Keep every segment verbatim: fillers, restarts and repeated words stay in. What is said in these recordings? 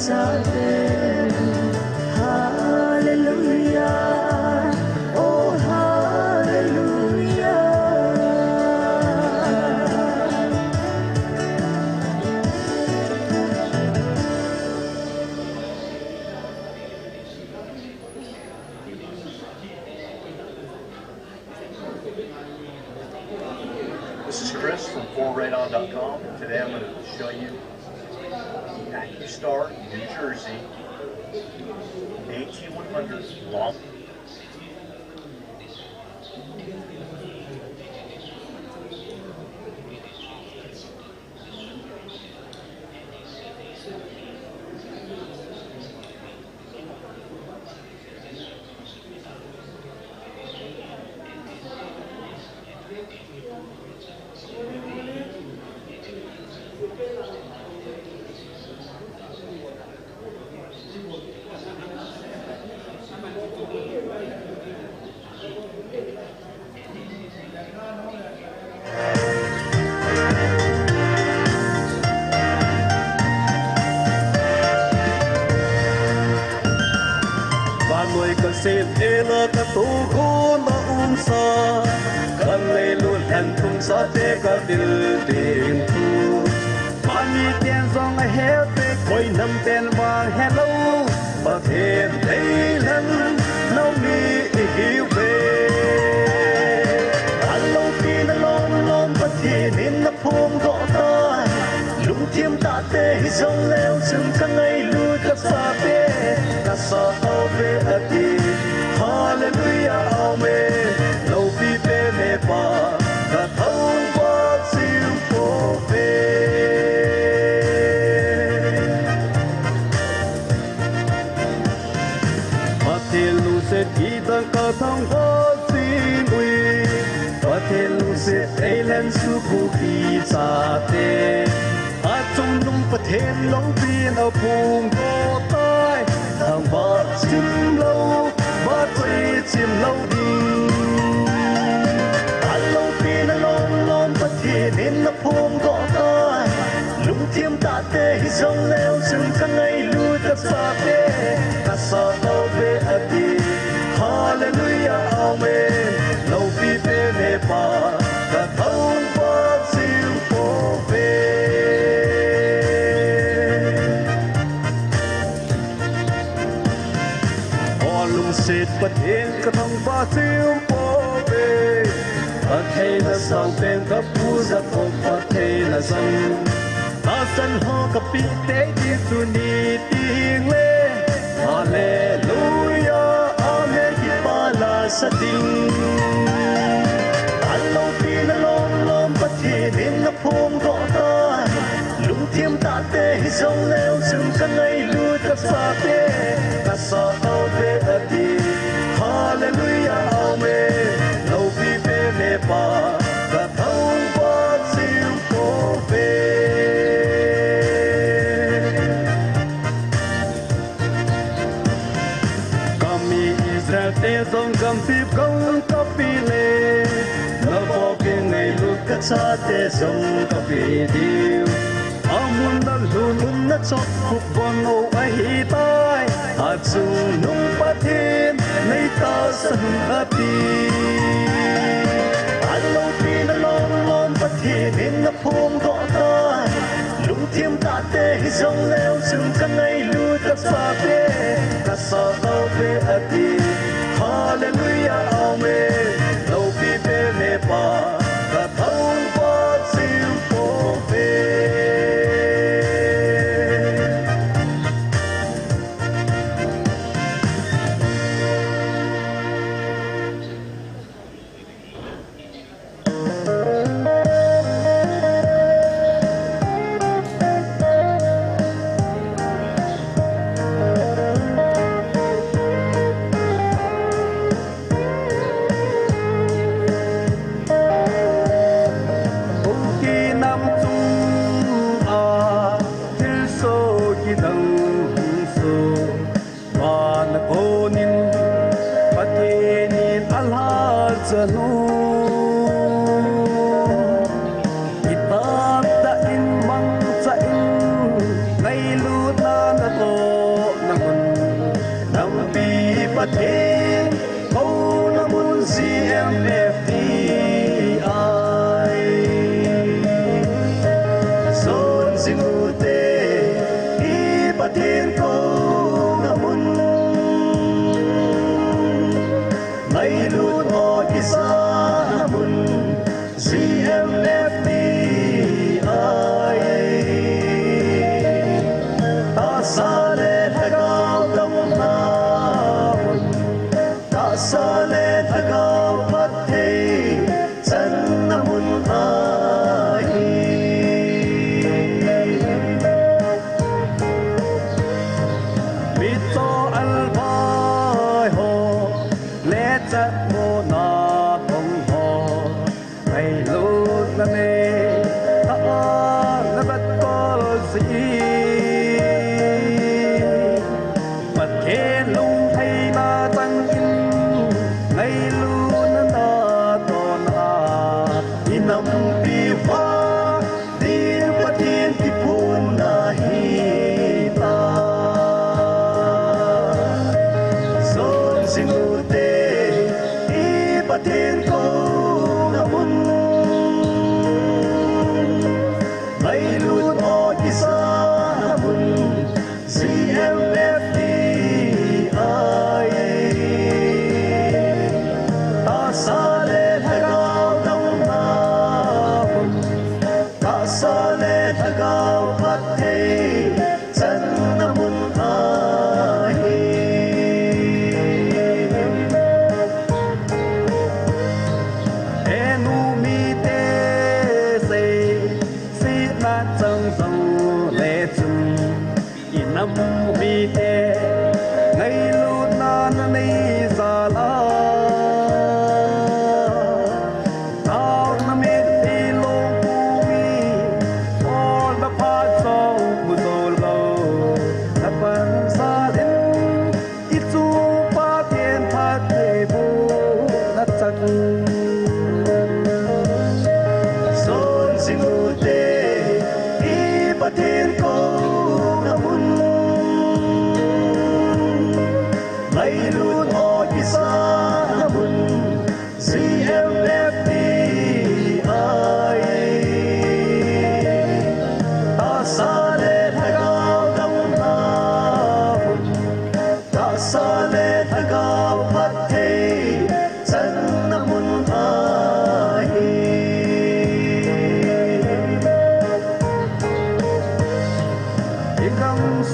Hallelujah, oh hallelujah. This is Chris from four right on dot com. Today I'm going to show you AccuStar New Jersey eighteen one hundred long. Vannoi kaset ela katoh gon a umsa, kaleilut lhenthum sate katil ding thu. Mani ten jong ahet e, koi nam ten vang helou, Pathen thei lhen lou mi ihiuve. Aloupina lom lom Pathen in naphongdoh tai. Lungthim tahte hijongleu chun kangailut kachate, kasah tauve ati. Hallelujah, amen. Loupi pen hepa, kathangvah chim pouve. Pathen lungset kidang kathangvah chim uve. Pathen lungset eilhen suku kichate, achungnung Pathen loupin aphongdoh tai. Thangvah chim lou, vahchoi chim lou ding. Aloupina lom lom Pathen in naphongdoh tai. Lungthim tahte hijongleu chun kangailut kachate, kasah tauve ati. Hallelujah, amen. Loupi pen hepa, kathangvah chim pouve. O lungset Pathen kathangvah chim pouve. Katheina sangpen kapu Jacob katheina jong, tahsan ho kapeh tei ding tuni tengle. Hallelujah, amen, kipah lasa ding. Aloupina lom lom Pathen in naphongdoh tai. Lungthim tahte hijongleu chun kangailut kachate, kasah tauve ati. Hallelujah, amen. Loupi pen hepa, kathangvah chim pouve. Kami Israel te jong gamthip gam kapeh le, nabon'in ngailut kachate jong kapeh diu. Amun nalhun umna chot khop bon o ahitai, achungnung Pathen neitahsan ati. Aloupina lom lom Pathen in naphongdoh tai. Lungthim tahte hijongleu chun kangailut kachate, kasah tauve ati. Hallelujah, amen. Loupi pen hepa, kathangvah chim pouve.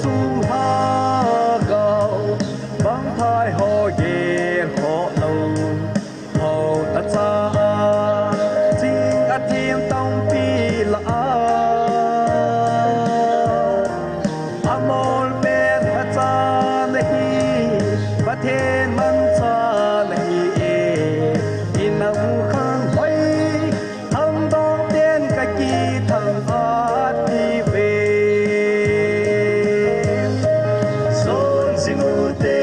Sung lhagao, bang thai ho gel ho lo, ho ta cha a, ching a thim tampi la a, a mol pen a cha na hi, Pathen man cha na hi e, i na u khang hoi, Thangdong ten ka kithang a ti ve. Son sing u te,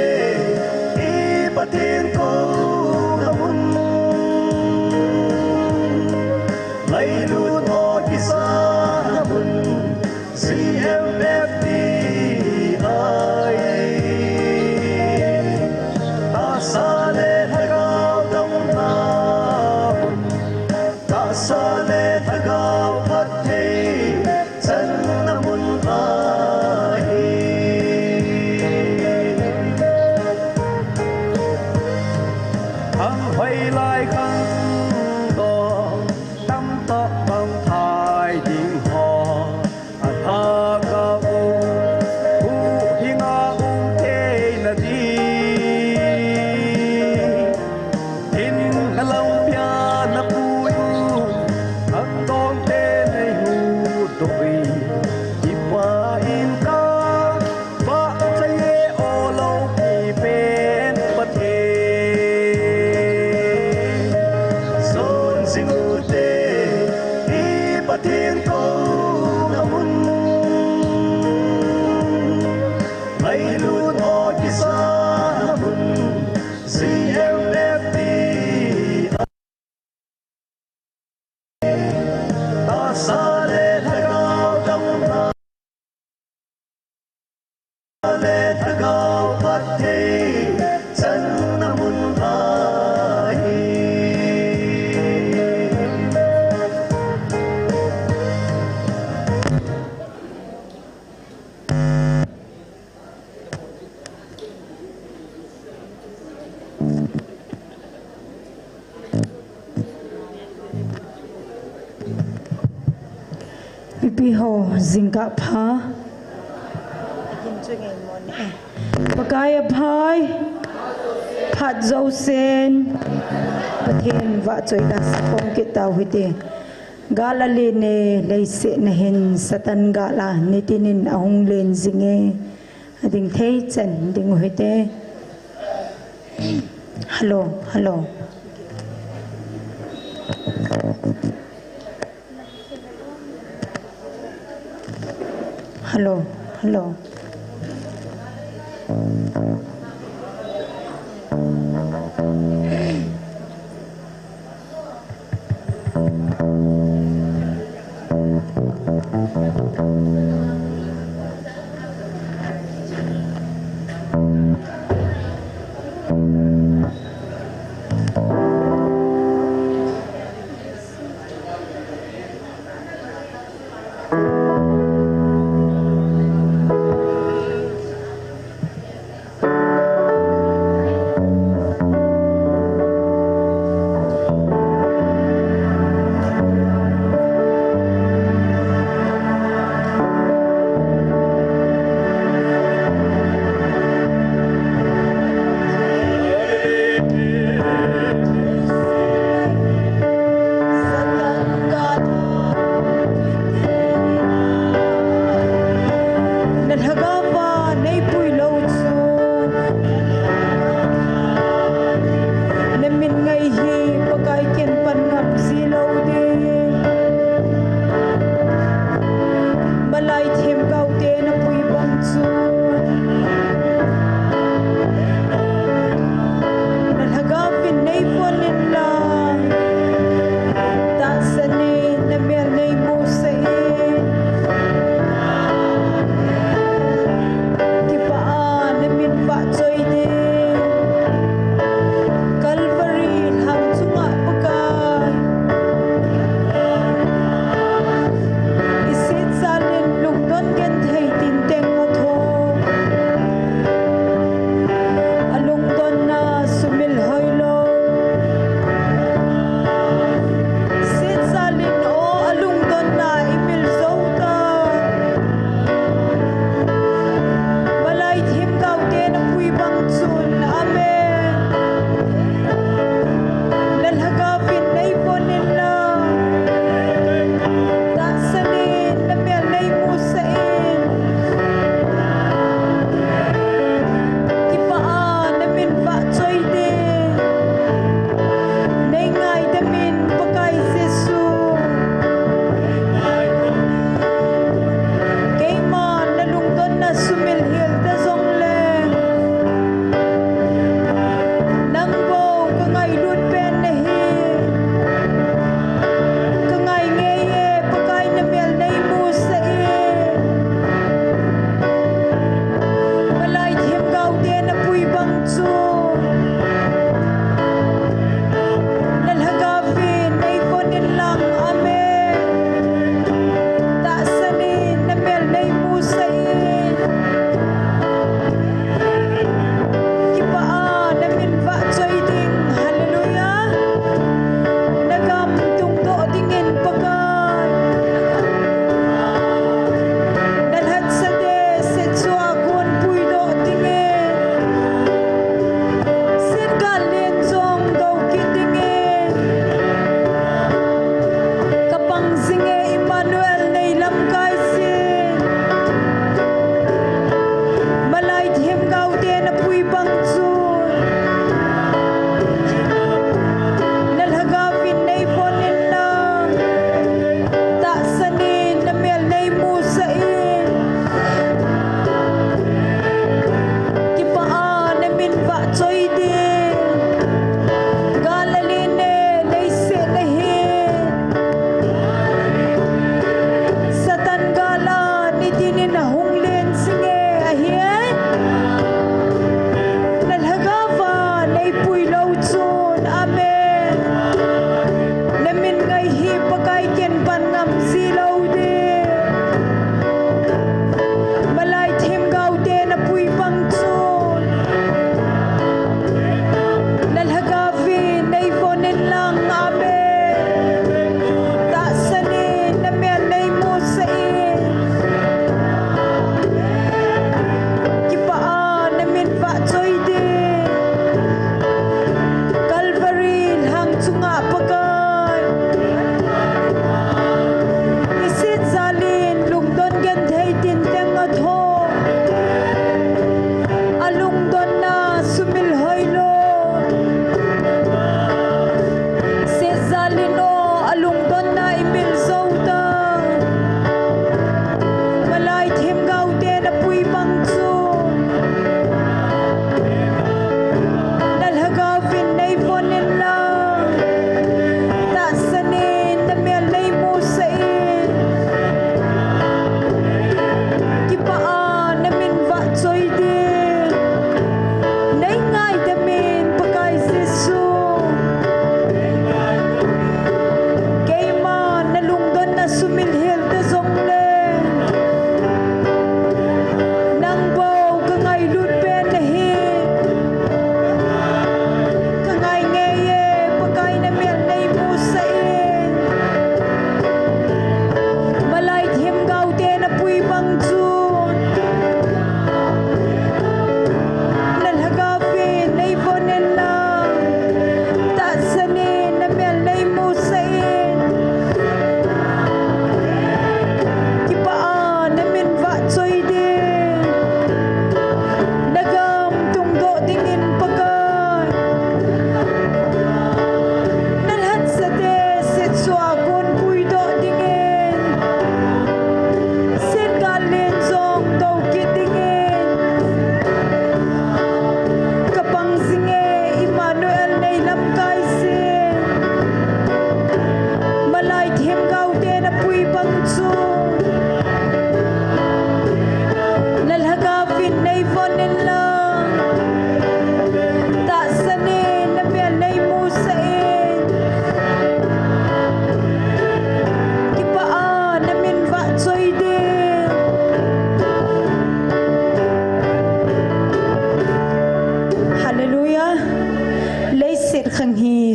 i Pathen ko na mun. Lai lut o kisa na mun. C M F T I. Tahsa le lhagao damna mun. Tahsa le lhagao phatthei channa mun ahi. Khang hoilai khang dong tamtah bang thai ding ho. A lhagao u, huhhing a um thei na di. Hin na lampi a na pui u, a tong te nei hu doi. I Pa in ka, Pa cha ye o lo pi pen Pathen. Son sing u te, i Pathen ko na mun. Mai lut o kisa na mun. C M F T I. Tahsa le lhagao damna. Le lhagao phatthei channa mun ahi. Mipi ho jingkah pha. Pakai aphai. Phat jousen. Pathen vahchoina sa pong kit tau hite. Gal alen e, leiset na hin Satan gal a nitin in ahung len jing e. Ading thei chan ding u hite. Hello, hello. Hello, hello.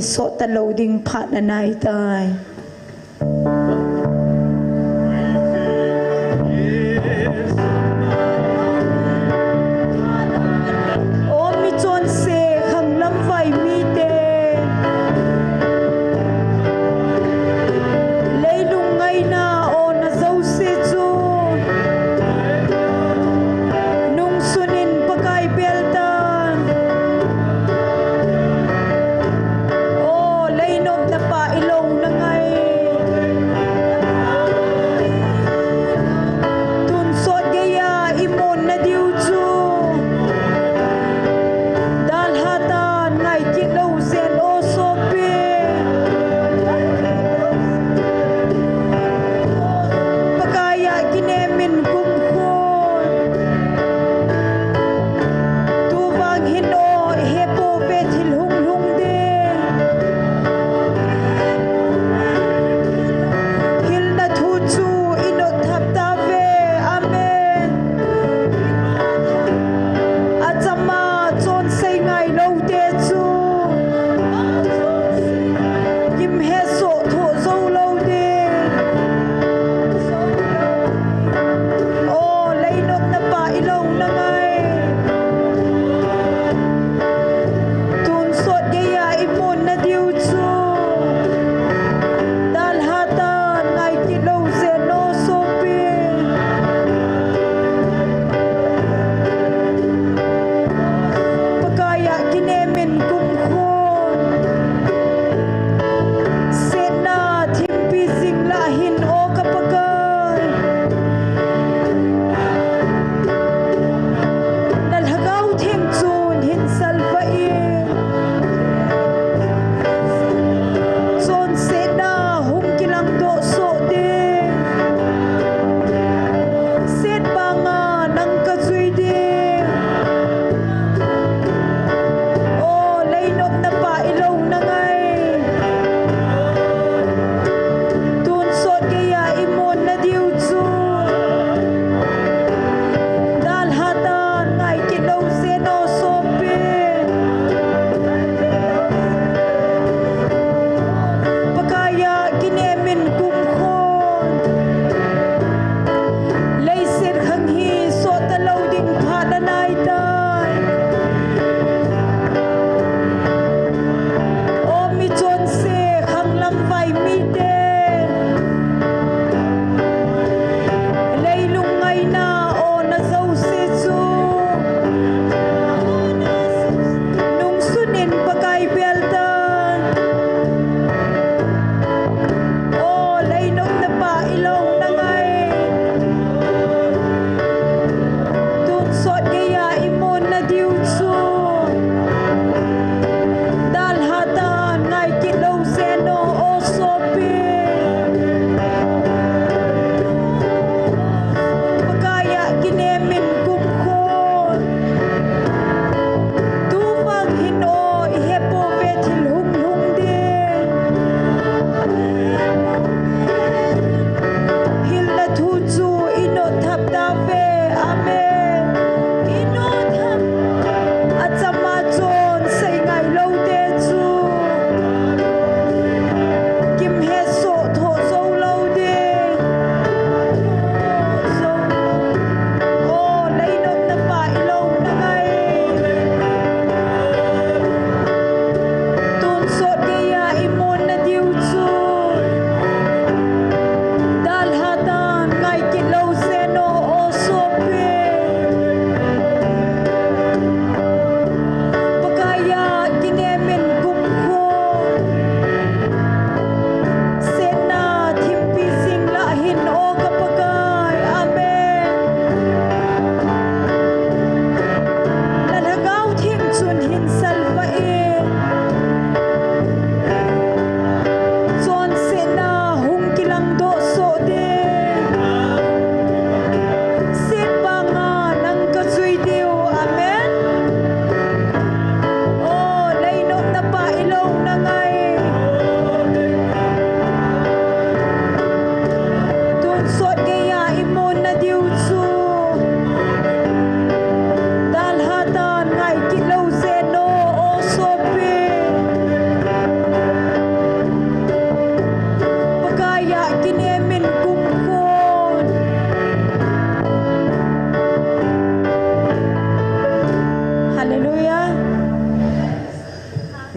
sot talou ding phat anai tai. O michonse khanglam vai mite, leilung ngaina o na jouse chu nungsun in Pakai bel tan. O leinopna pa ilou na ngai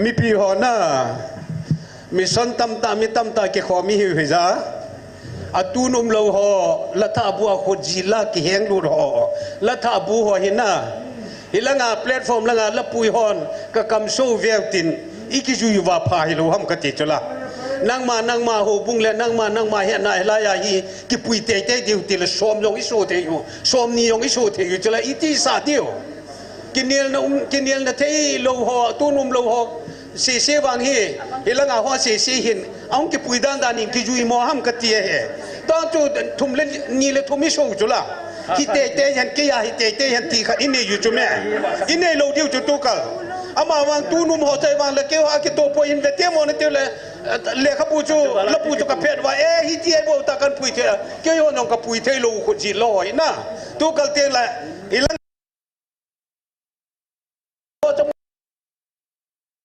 Mipi ho na, mission tamtah, mi tamtah kikhom ihiu hija. Atun umlou ho, la thah bu a khut jila kiheng lut ho, la thah bu ho hi na. Hilanga platform langa la pui hon, ka kamso veu tin, i kijui uva pha hilou ham kati chula. Nangma, nangma houbung le, nangma, nangma hetna hilai a hi, kipui teitei diu tile som jong i so thei u, som ni jong i so thei u chula, iti sa diu. Kinelna um, kinelna theilou ho, tun umlou ho, sese vang hi, hilanga ho sese hin, ahung kipui dandan in kijui mo ham kati ahi. Tun chu thum le ni le thum i so chula. Hi teitei hen, keiya hi teitei hen ti khat i nei u chu me. I neilou diu chu tukal. Ama vang tun um ho chai vang le keiho a kitoh poi in ve te mo na tiu le, lekhabu chu, labu chu ka phet uva, e, hiti ahi bou ta kan pui thei, keiho jong ka pui theilou khut jilou hoi na. Tukal teng le, ilang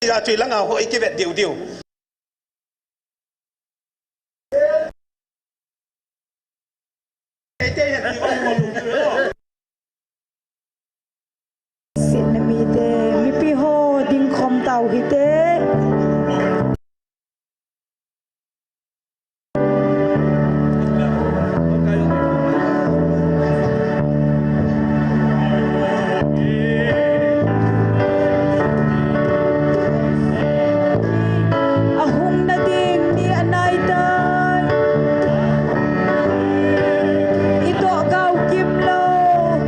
Ijat chu ilanga ho i kivet diu diu. Sitna mite, mipi ho ding khom tau hite. Ahung na ding ni anai tai. I toh gao kim lou.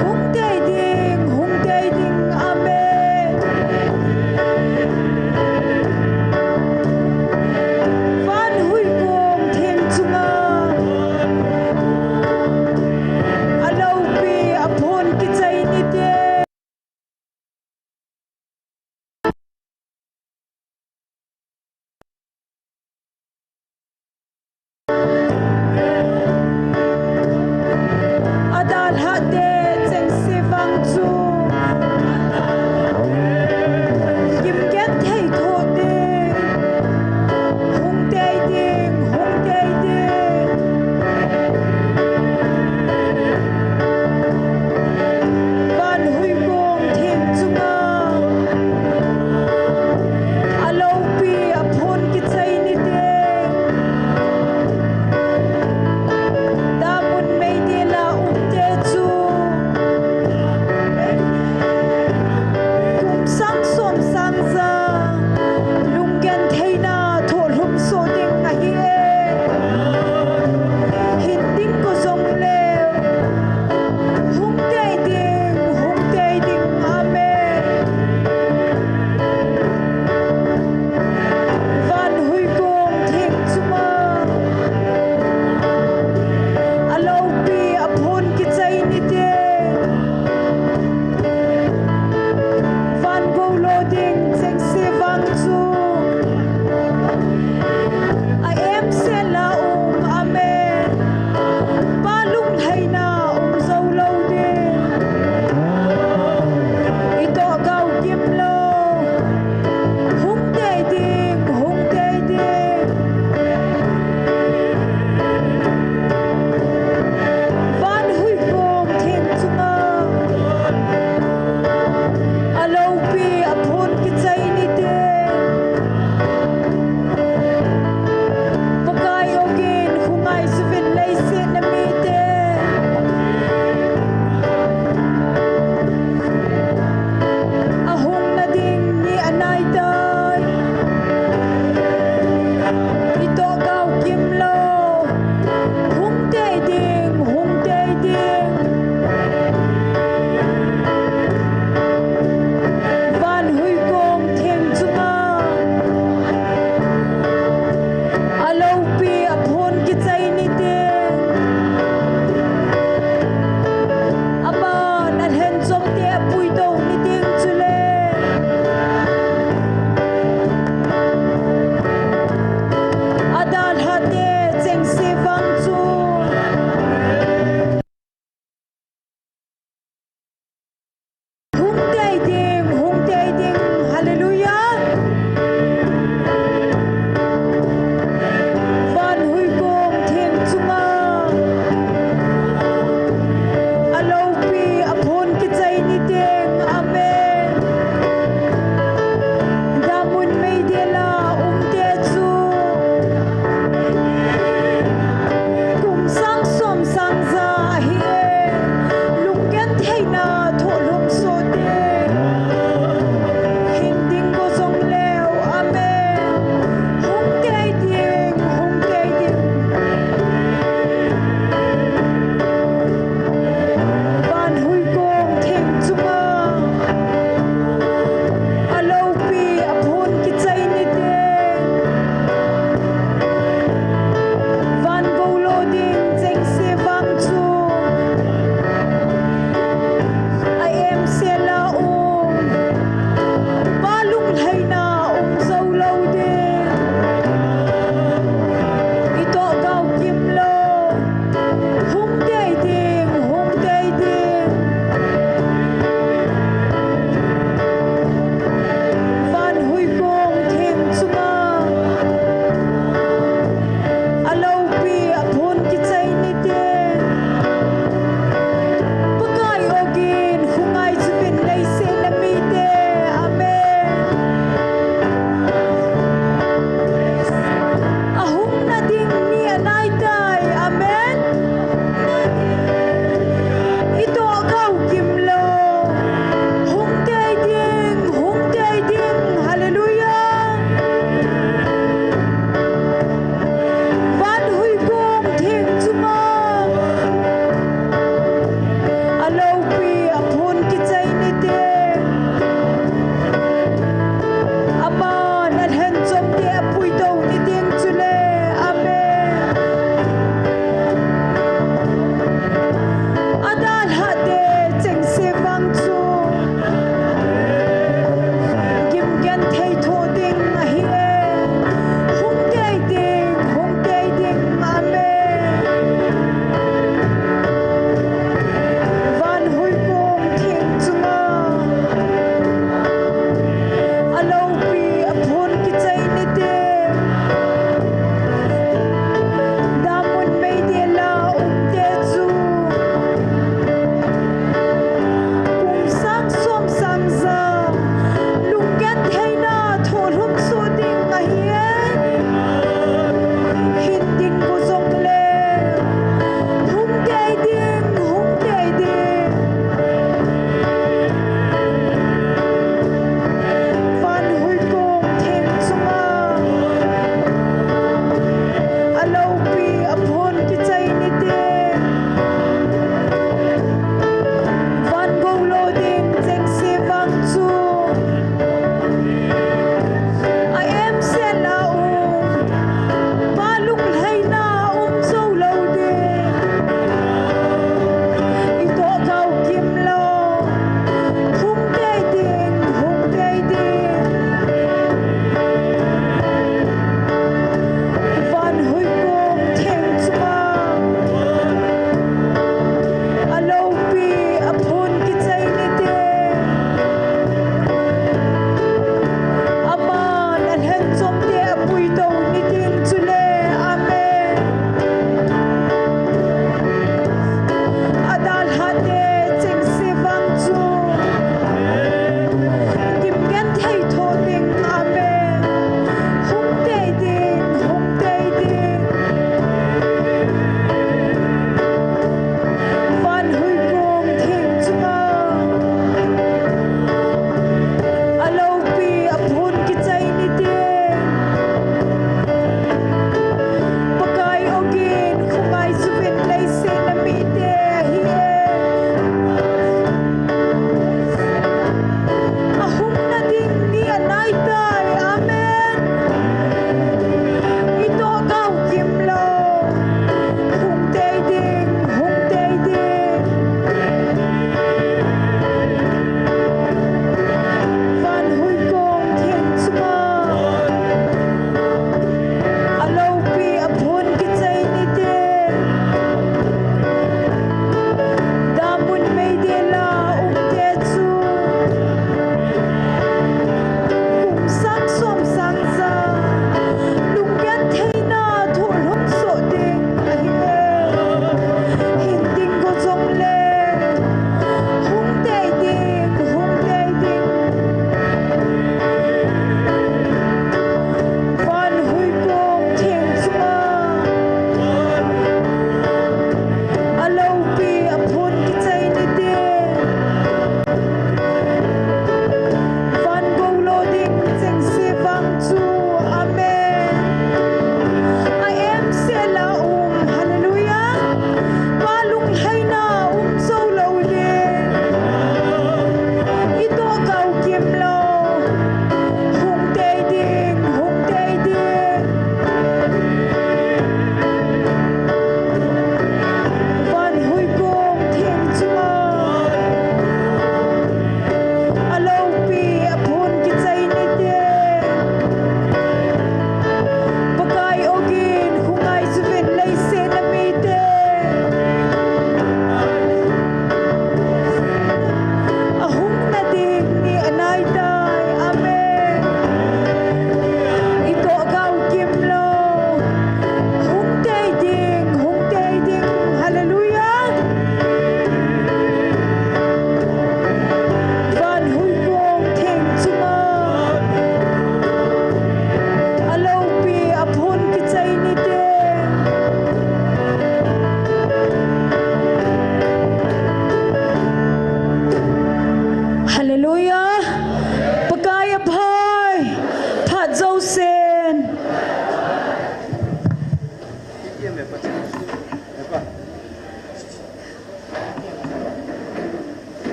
Hung tei ding, hung tei ding, amen.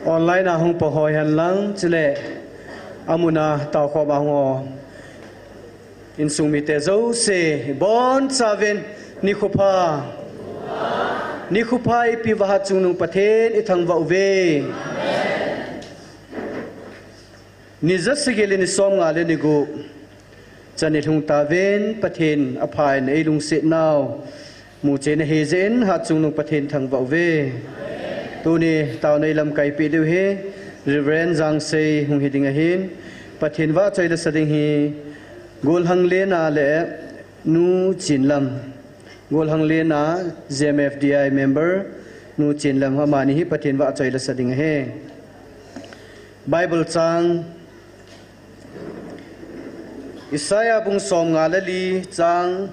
Online a hung pang ho hen lang, chule amun a taokhom a hung ho insung mite jouse, ibonchauvin nikho pha. Nikho pha, eipeuva Hatchungnung Pathen ithangvah uve. Ni jasagi le ni somnga le ni gup chan ilhung tauvin, Pathen aphan eilungset nau muchen ahi jeh in Hatchungnung Pathen thangvah uve. Tuni taona eilamkai peh diu hi Reverend Jangsei hung hiding ahin, Pathen vahchoi lasa ding hi Golhang Lena le Nu Chinlam. Golhang Lena, G M F D I member, Nu Chinlam, amani hi Pathen vahchoi lasa ding ahi. Bible chang, Isaiah bung somnga le li chang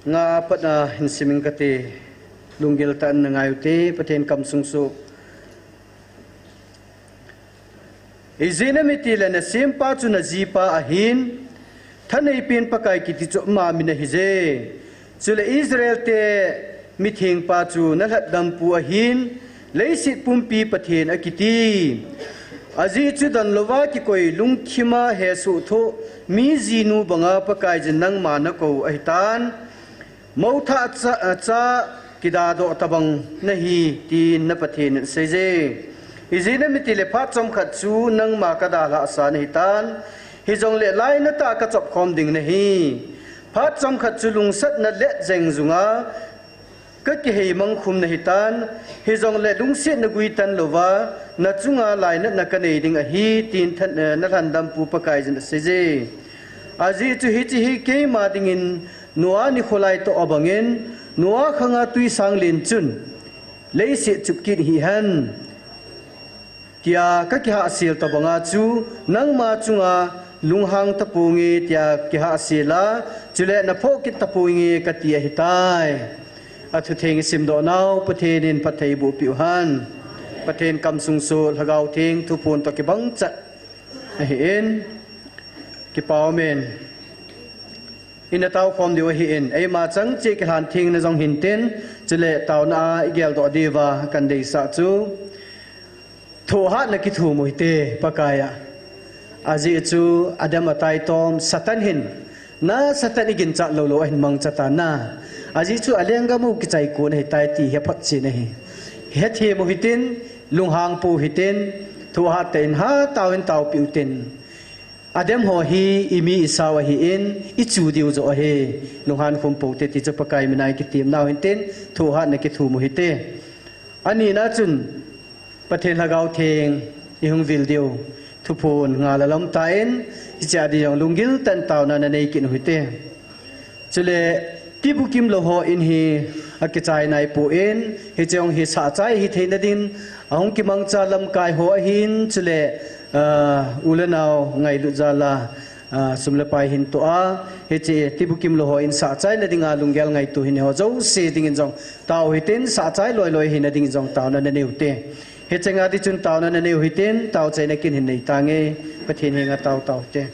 nga a pat a hin simin kate, lunggil tah in na ngai ute, Pathen kamsung suh. Ijeh inem itile nasempa chu najipa ahin, thaneipen Pakai kiti chu ama min ahije. Chule Israel te mithengpa chu nalhatdampu ahin, leiset pumpi Pathen akiti. Ajeh chu donlouva kikoi lungthima hesoh thoh mi jinu banga Pakaiyin nangma nakou ahitan. Mouthah cha, cha kidadoh tobang nahi, tin na Pathen in aseije. Ijeh inem itile phat chomkhat chu nangma kadalhahsa nahitan, hijongle lainatah a kachopkhom ding nahi. Phat chomkhat chu lungsatna let jeng junga kakiheimang khum nahitan, hijongle lungsetna guitan louva nachunga lainatna kanei ding ahi, tin than, eh, nalhatdampu Pakaiyin aseije. Ajeh chu hiche hi keima dingin Noah nikho laitoh abangin, Noah khanga twisang len chun leiset chupkit hihhen, tia kakihahsel tobanga chu nangma chunga lunghang taponge tia kihahsel a, chule naphoh kit taponge kati ahitai. Athutheng isimdoh nau Pathen in phatthei eiboh peh uhen. Pathen kamsung suh, Lhagao Theng thuphon toh kibang chat ahin, kipa umin. Ina taokhom diu ahin, eima chang cheh kilhan thengna jong hintin, chule taona a igeldoh diuva kadeisah chu, thohhatna kithum u hite Pakai a. Ajeh chu Adam ataitom Satan hin, na Satan iginchat loulou ahin mangcha tan na. Ajeh chu alenggam u kichai kon ahitai ti hephot chen ahi. Hethem u hitin, lunghang pou hitin, thohhat tah in hatah in taopeh utin. Adam ho hi imi isao ahin, ichu diu joh ahi, lunghan khum pou hite ti chu Pakai mina ikitem nau hintin, thohhatna kithum u hite. Anina chun, Pathen Lhagao Theng ihung vil diu thuphon ngal a lamtan, hichea ding jong lunggil tah in taona nanei kit u hite. Chule, tibukim lou hon hi akichai naipon, hiche jong hi sahchai hitheina din ahung kimangcha lamkai ho ahin, chule, ah, u le nao ngailut jal a, ah, sum le pai hin toh a, hiche tibukim lou hon sahchaina dinga lunggel ngaito hinei ho jouse dingin jong tao hitin, sahchai loiloi hina dingin jong taona nanei ute. Hichenga ding chun taona nanei u hitin, taochaina kin hin nei tange, Pathen henga tao taute.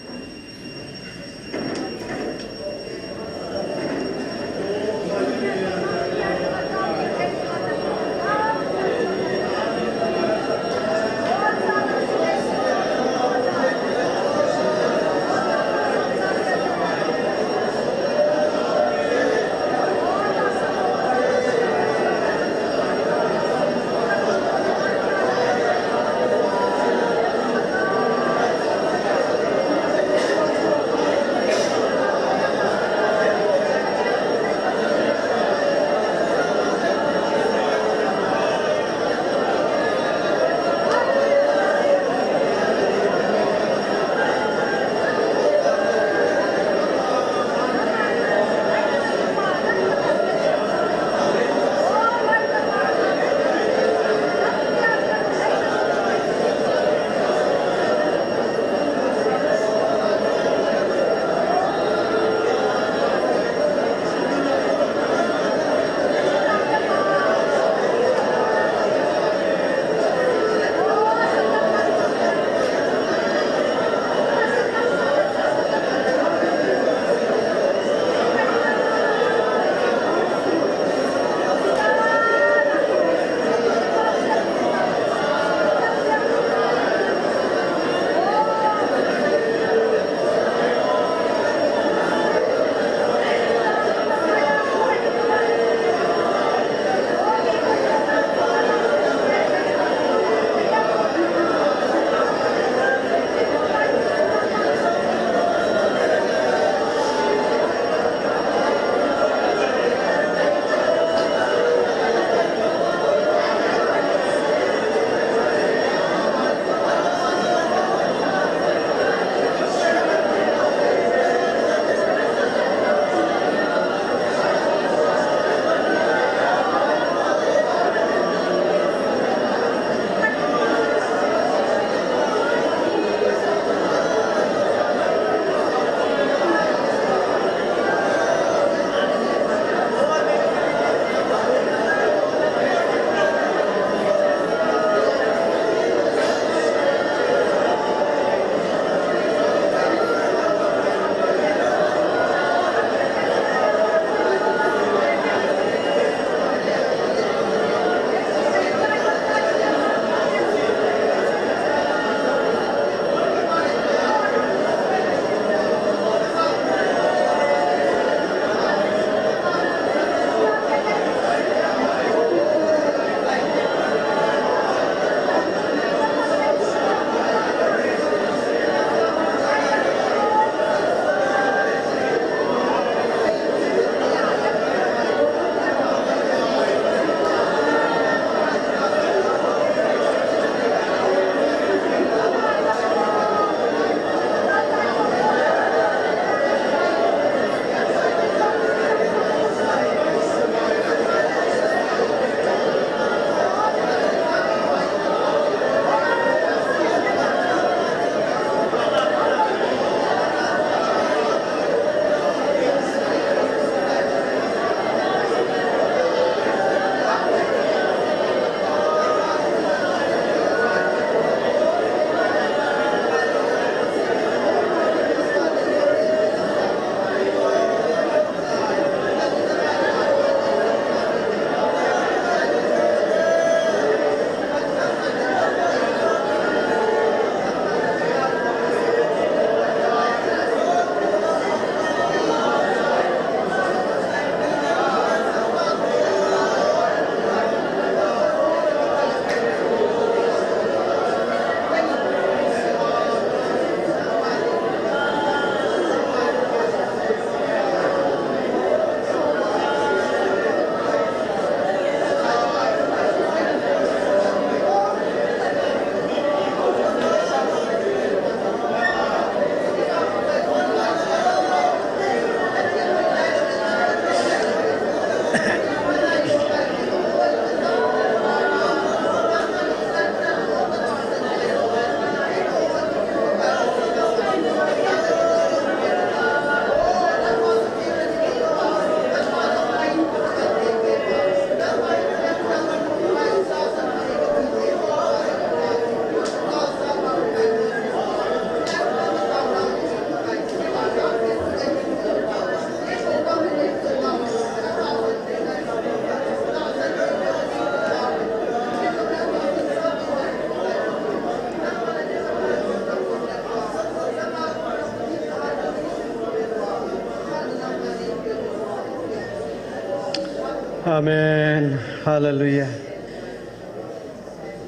Amen. Hallelujah.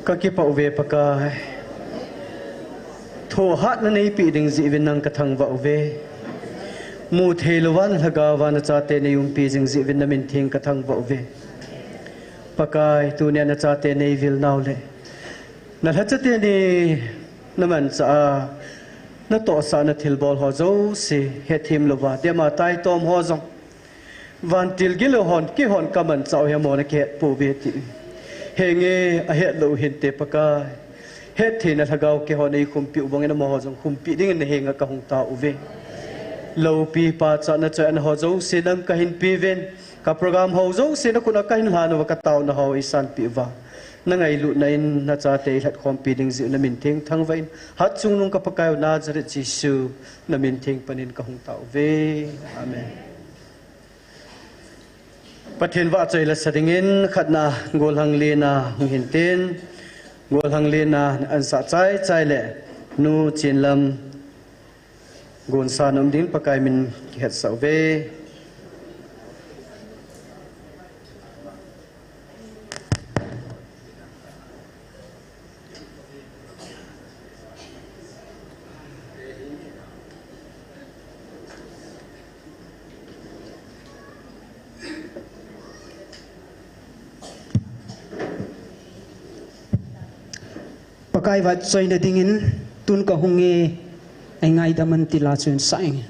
Kakipah uve Pakai. Thohhatna neipeh ding jeh uvin nang kathangvah uve. Muthei louva na lhagao va nachate neiumpi jing jeh uvin namin theng kathangvah uve. Pakai, tunia nachate neivil nau le nalhacha teni namanchah a natohsah na thilbol ho jouse, hetthem louva, dema taitom ho jong. Vantil gilou hon, keihon kamanchah u hi amahon akihet pouve ti. Henge, ahetlou hinte Pakai. Hettheina lhagao keihon eikhumpi u bangin amaho jong khumpi dingin nahenga kahung tao uve. Loupi pachatna choi-atna ho jouse nang kahin peuvin. Ka program ho jouse nakhut a kahin lhan uva kataona ho eisanpeh uva. Nangailutna in nachate eilhatkhompi ding jeh u namin theng thangvah in. Hatchungnung ka Pakai u Nazareth Jesu namin theng panin kahung tao uve. Amen. Pathen vahchoi lasa dingin khatna golhang lena hung hintin, golhang lena ansah chaichai le Nu Chinlam gonsa nom dingin Pakai min kihetsah uve. Pakai vahchoina dingin tun kahung e, eingaidam un ti la chun sa inge.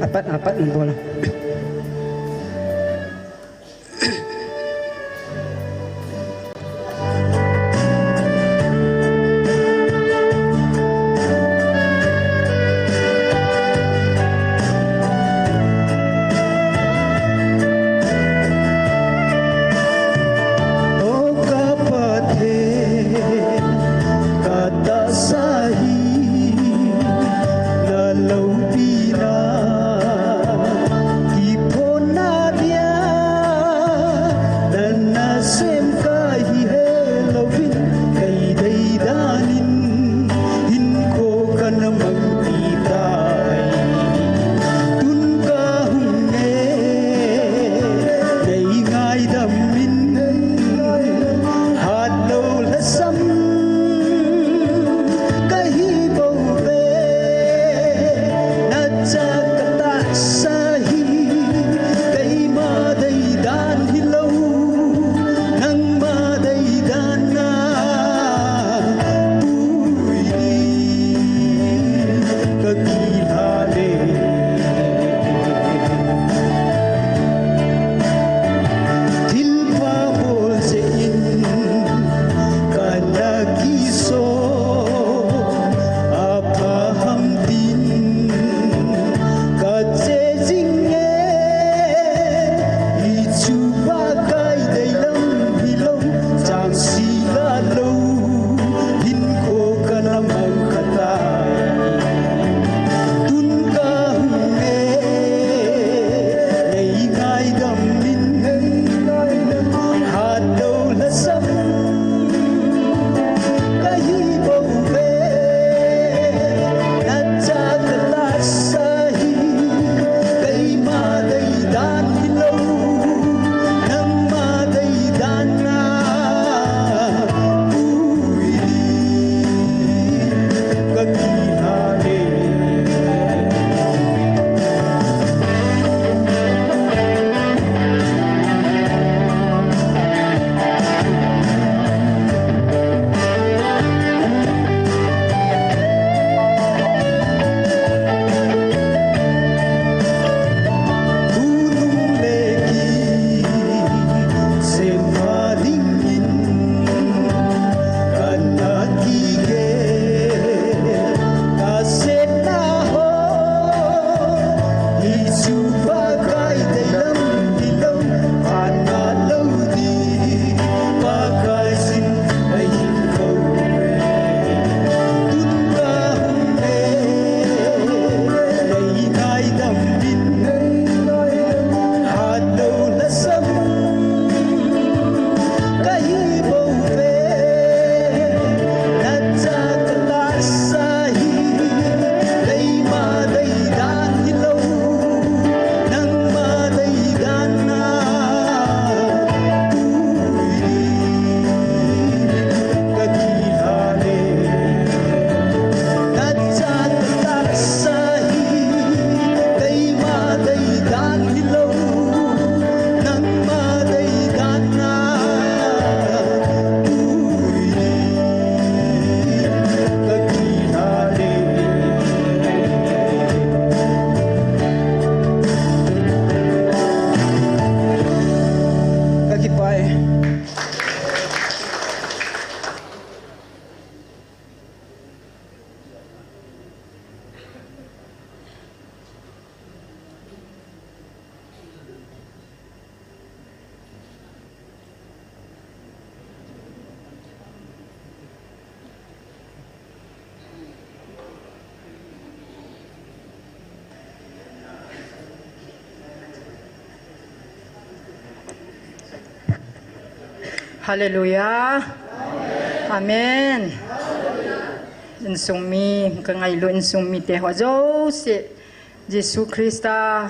Apat, apat, nang bola. O ka Pathen, ka tahsa hi na loupina, Hallelujah. Amen. Insung mi, ka ngailu insung mite ho jouse, Jesu Christa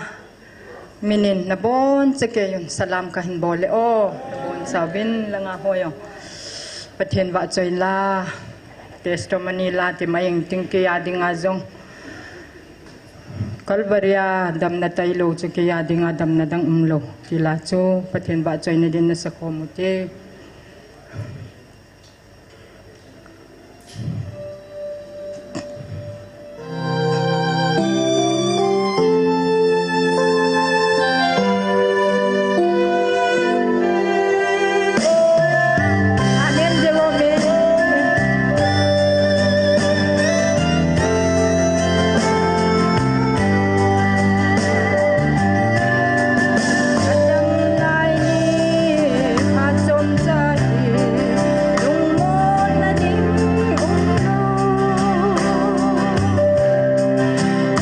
minin nabonchauvin salam kahin bol e o, nabonchauvin langa ho jong Pathen vahchoi la, testimony la ti mai jeng ting, kei a dinga jong Calvary a damna tailou chu kei a dinga damna dang umlou ti la chu Pathen vahchoina din nasa khom ute.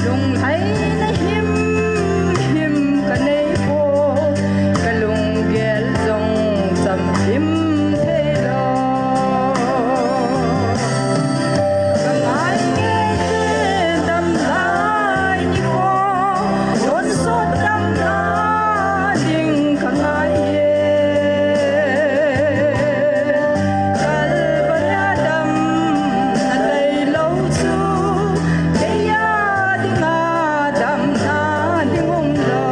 Lunglhaina himhim kanei poi, kalunggel jong chamkim theilou. Kangai nge damlai nikho, tonsot damna ding kangai e. Calvary a damna tailou chu, kei a dinga damna ding umlou.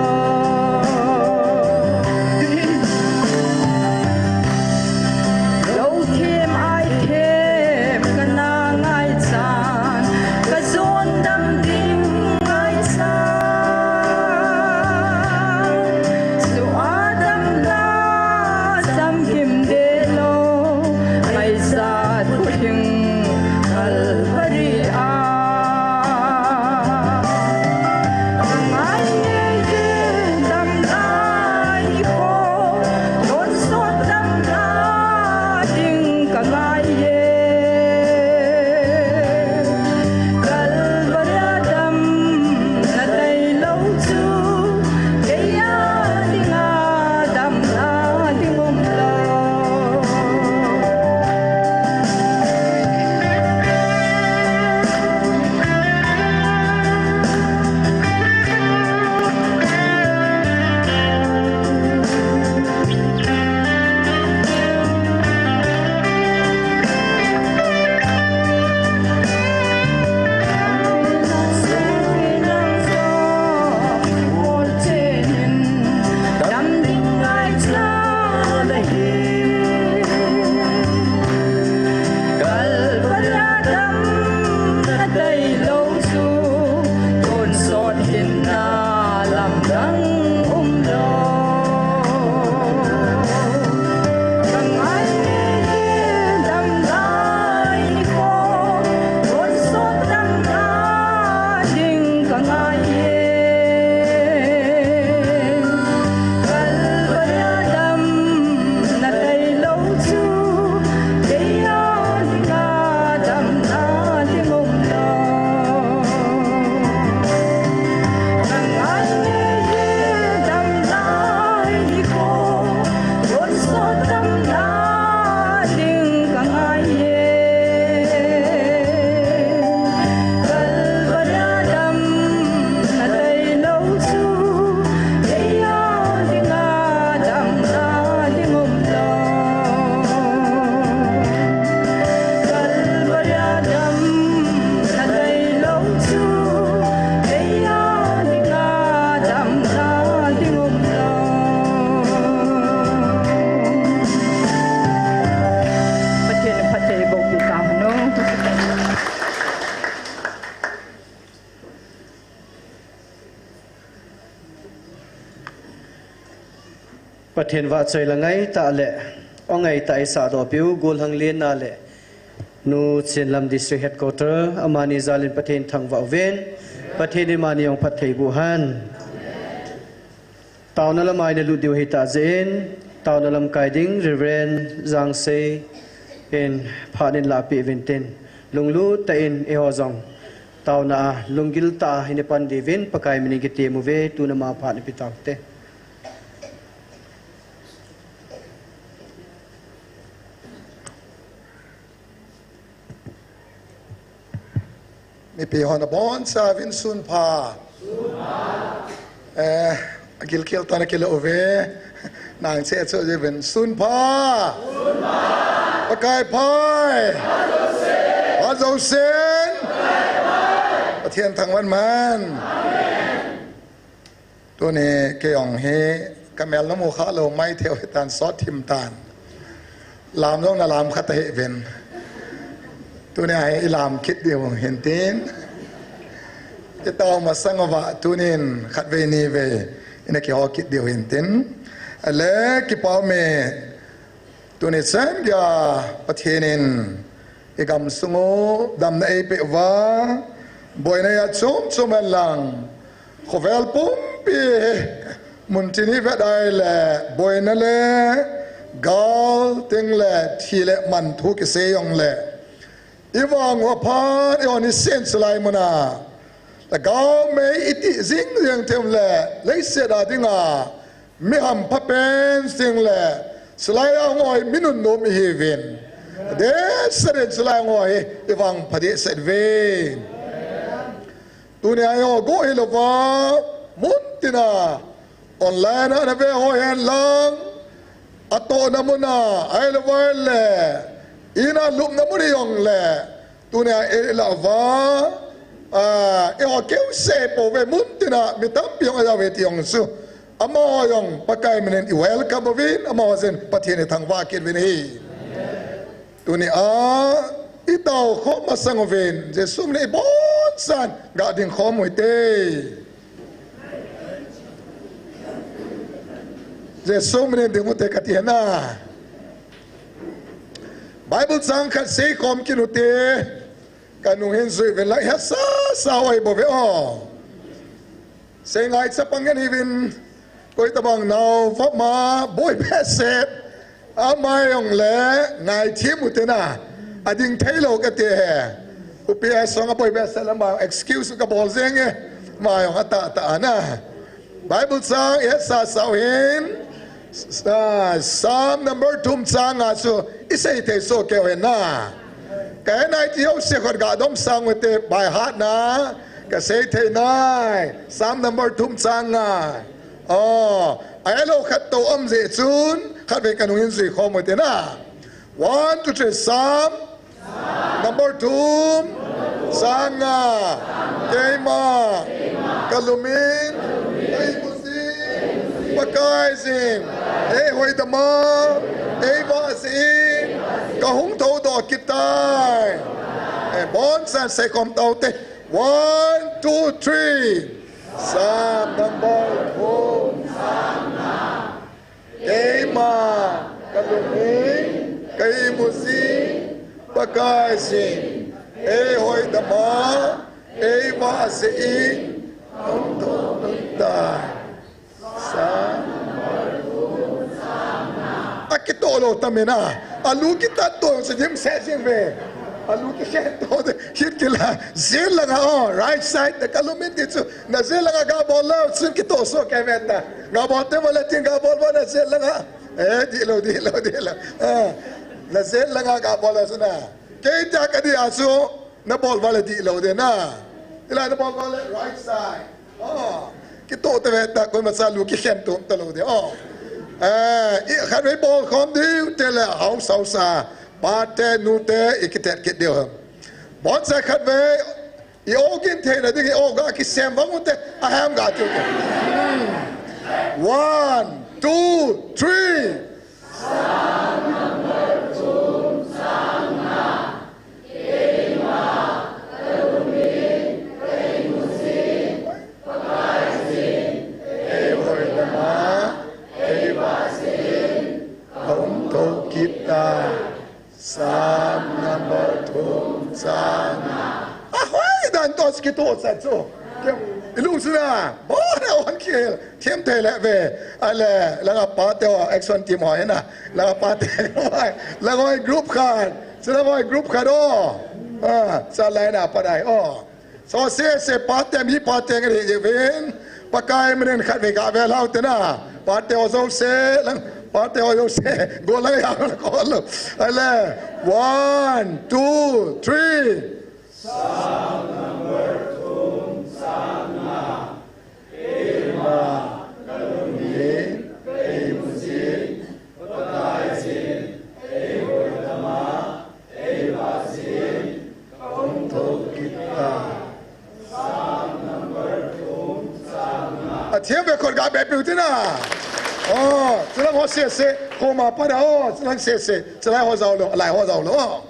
Lou them ai them kana ngaichan, kajon dam ding ngaichan. Chu a damna chamkim dehlou, ngaichat khuhhing Calvary a. Kangai nge damlai nikho, tonsot damna ding kangai e. Calvary a damna tailou chu, kei a dinga damna ding umlou. Calvary a damna tailou chu, tonsot hinna lamdang umlou. Kangai nge damlai nikho, tonsot damna ding kangai e. Calvary a damna tailou chu, kei a dinga damna ding umlou. Kangai nge damlai nikho, tonsot damna ding kangai e. Calvary a damna tailou chu, kei a dinga damna ding umlou. Calvary a damna tailou chu, kei a dinga damna ding umlou. Pathen in phatthei boh peh tahen. Pathen vahchoi la ngaitah le, o ngaitah eisah dohpeh u, Golhang Lenna le Nu Chinlam District Headquarter, amani jal in Pathen thangvah uvin, Pathen in amani jong phatthei boh hen. Taona lam a ina lut diu ahi tah jeh in, taona lamkai ding Reverend Jangsei in phat in lahpeh uvin tin, lunglut tah in eiho jong taona a lunggil tah a ina pan diuvin Pakai min in kitem uve, tun ama phat ina pe taute. Ipi hon abonchauvin sunpha. Eh, agilkel tah a kilo uve. Nang che chu uvin sunpha. Pakai pha. Phat jousen. Pathen thangvah in. Tuni kei jong hi kamel namu khalou maithei u hitan sot thim tan. Lam jong nalam kha tahih uvin. Tuni a hi ilam kit diu hintin. Itao masang uva tunin khatvei nivei ina kihou kit diu hintin. Ale kipah ume. Tuni chan geiya Pathen in igamsung u damna eipeh uva, boina a chom chom hen lang, khovel pumpi muntin ivet a ahile, boina le gal, ting le thi le man thu kisei jongle, ivang u aphan, ihon isen chulai muna, lhagao mei iti jing jeng thei le, leiset a dinga mi hampha pen sing le, chulai a hung hoi mi nunnom ihiuvin. Dehset in chulai a hung hoi hi ivangpha dehset uve. Tuni a eiho go hilouva, muntina online a nave hoi hen lang, atohna muna, ahilouva le, ina lupna mun hijongle, tuni a eilah uva, a, eiho keu sei pouve, muntina mi tampi jong ajao uve ti jong chu. Amaho jong Pakai minin iwelcome uvin, amaho jeng Pathen ithangvah kit uvin ahi. Tuni a itao khom masang uvin, Jesu minin ibonchauvin gading khom u hite. Jesu minin ding u hite kati ahi na. Bible chang khat seikhom kit u hite. Kanung hin jui uvin lang, hesa sa u ahi bouve o. Seingai chapang ngen hiuvin, koitabang nao vop ma boi behseh, ama jongle ngaithem u hite na, ading theilou kati e. Upi a song a boi behseh le ama excuse kabol jeng e, ama jong atahtah ana. Bible chang ihetsasa u hin, Sa-, Psalm number thum chang nga chu isei thei soh kei u hen na. Kahet nai ti jouse khat ga dom sang u hite by heart na. Kasei thei nai. Psalm number thum chang nga. Oh, ahelou khat toh um jeh chun khatvei kanung hin jui khom u hite na. One, two, three, Psalm. Number thum chang nga. Keima kalum in, ka imu jing Pakaiyin eihoidam a, eivah jeh in kahung thoudoh kit tai. Eh, bonchauvin seikhom tau hite. One, two, three. Psalm number thum. Keima kalum in, ka imu jing Pakaiyin eihoidam a, eivah jeh in kahung thoudoh kit tai. Psalm. Akitoh lou tam e na. Alu kitat toh jong chu dimset jing uve. Alu kikhen toh de, hit kila, jil langa, oh, right side, na kalum in ti chu, na jil langa gabol leu chun kitoh soh kei uve ta. Gabol te vale tin gabol uva na jil langa. Eh, dihlou, dihlou, dihlou. Ah, na jil langa gabol leu chun na. Kei tia kadih a chu, nabol uva le dihlou de na. Hilai nabol uva le right side. Oh, kitoh tave ta, koimacha lu kikhen tum talou de. Oh. Eh, i khatvei bolkhom diu hite le, house, house a, pate, nute, ikitet kit diu ham. Boncha khatvei, i-o gin theina ding, i-o ga kisem vang u hite, ahem ga tiu hite. Hmm. One, two, three. Eihoidam a, eivah jeh in kahung thou kit tai. Psalm number thum chang nga. Ahoidan toh kitoh chan chu. Kei, ilung suna, bona on kihil, thim thei le ve. Ale, langa pate ho, action team ho hina. Langa pate, langa hoi group khat. Chu langa hoi group khat o. Ah, sa lai na pa dai o. So, sese pate, mi pate nge hi uvin. Pakai minin khatvei ga vel hau te na. Pate ho jouse, lang, pate ho jouse. Go lang ya, go lo. Ale, one, two, three. Psalm number Khonga beh piu tina. Oh, chulang ho sese. Khoma pada, oh, chulang sese. Chulai ho jao lou, lai ho jao lou. Oh.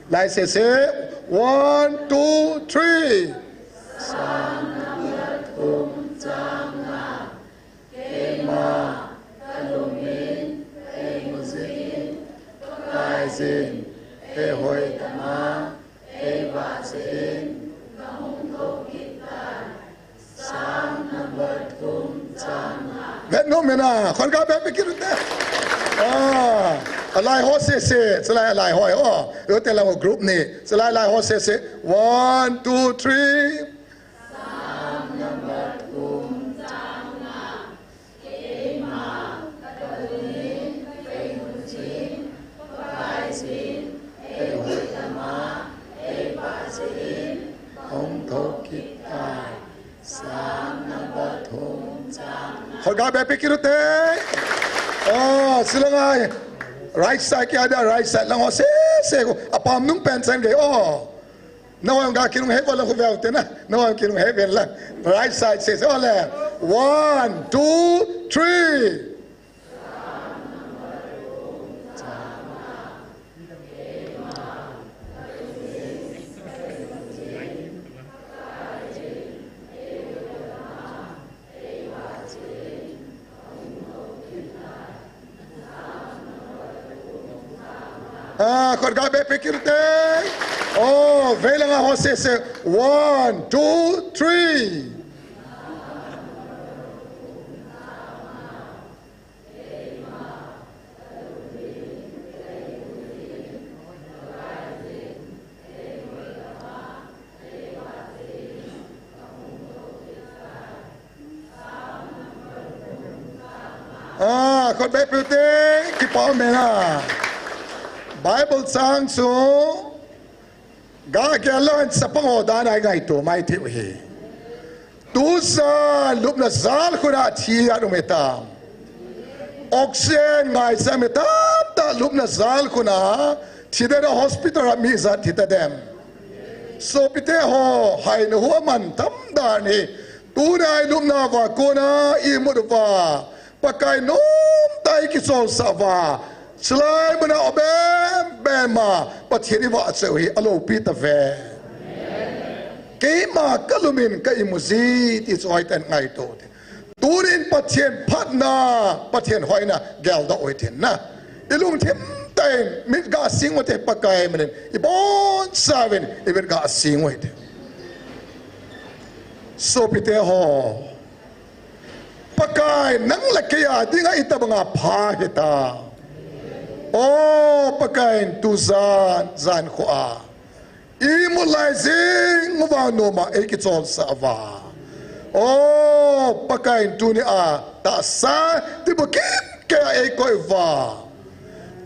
Lai sese. One, two, three. Psalm number thum chang nga. Keima, kalumin, kaimujin, Pakaiyin, eihoidama, eivahchoiyin, kahung thou kit tai. Psalm number thum chang nga. Vet nom ina, khonga beh pe kit ute. Ah, alai ho sese, chulai alai ho, oh, ute lang group ni, chulai lai ho sese. One, two, three. Hung thou kit tai. Psalm number thum chang nga. Khonga beh pe kit ute. Oh, chulanga. Right side kia dia, right side lang ho sese. Apam nung pen chan gei. Oh. Nangho kinunghei val lang khu veu tina. Nangho kinunghei val lang. Right side sese, ole. One, two, three. Ah, khonga beh pe kit ute. Oh, vei langa ho sese. One, two, three. Ah, khonga beh piu te, kipa um e na. Bible chang chu, ga gel lou hen chapang ho dan a i ngaito mai thei u hi. Tujan lupna jal khun a thi a um e tam. Oxygen ngaichat mi tamtah lupna jal khun a thi den a hospital a mi ijat thi ta dem. Sopite ho, haina hu aman tam dan hi. Tuni a i lupna uva kona i imut uva, Pakai nomtah a i kicholsah uva, chulai mun a o bem bem a Pathen i vahchoi u hi aloupi ta ve. Keima kalumin ka imuji ti chu hoitah in ngaito u hite. Tunin Pathen phatna, Pathen hoina geldoh u hitin na. I lungthim tah in mit ga sing u hite, Pakai min in i bonchauvin i mit ga sing u hite. Sopite ho, Pakai nang le kei a dinga itobang a pha hitam. O Pakai in tujan, jan kho a i imut lai jing uva nom a ei kicholsah uva. O Pakai in tuni a tahsa tibu kimkei a ei koi uva.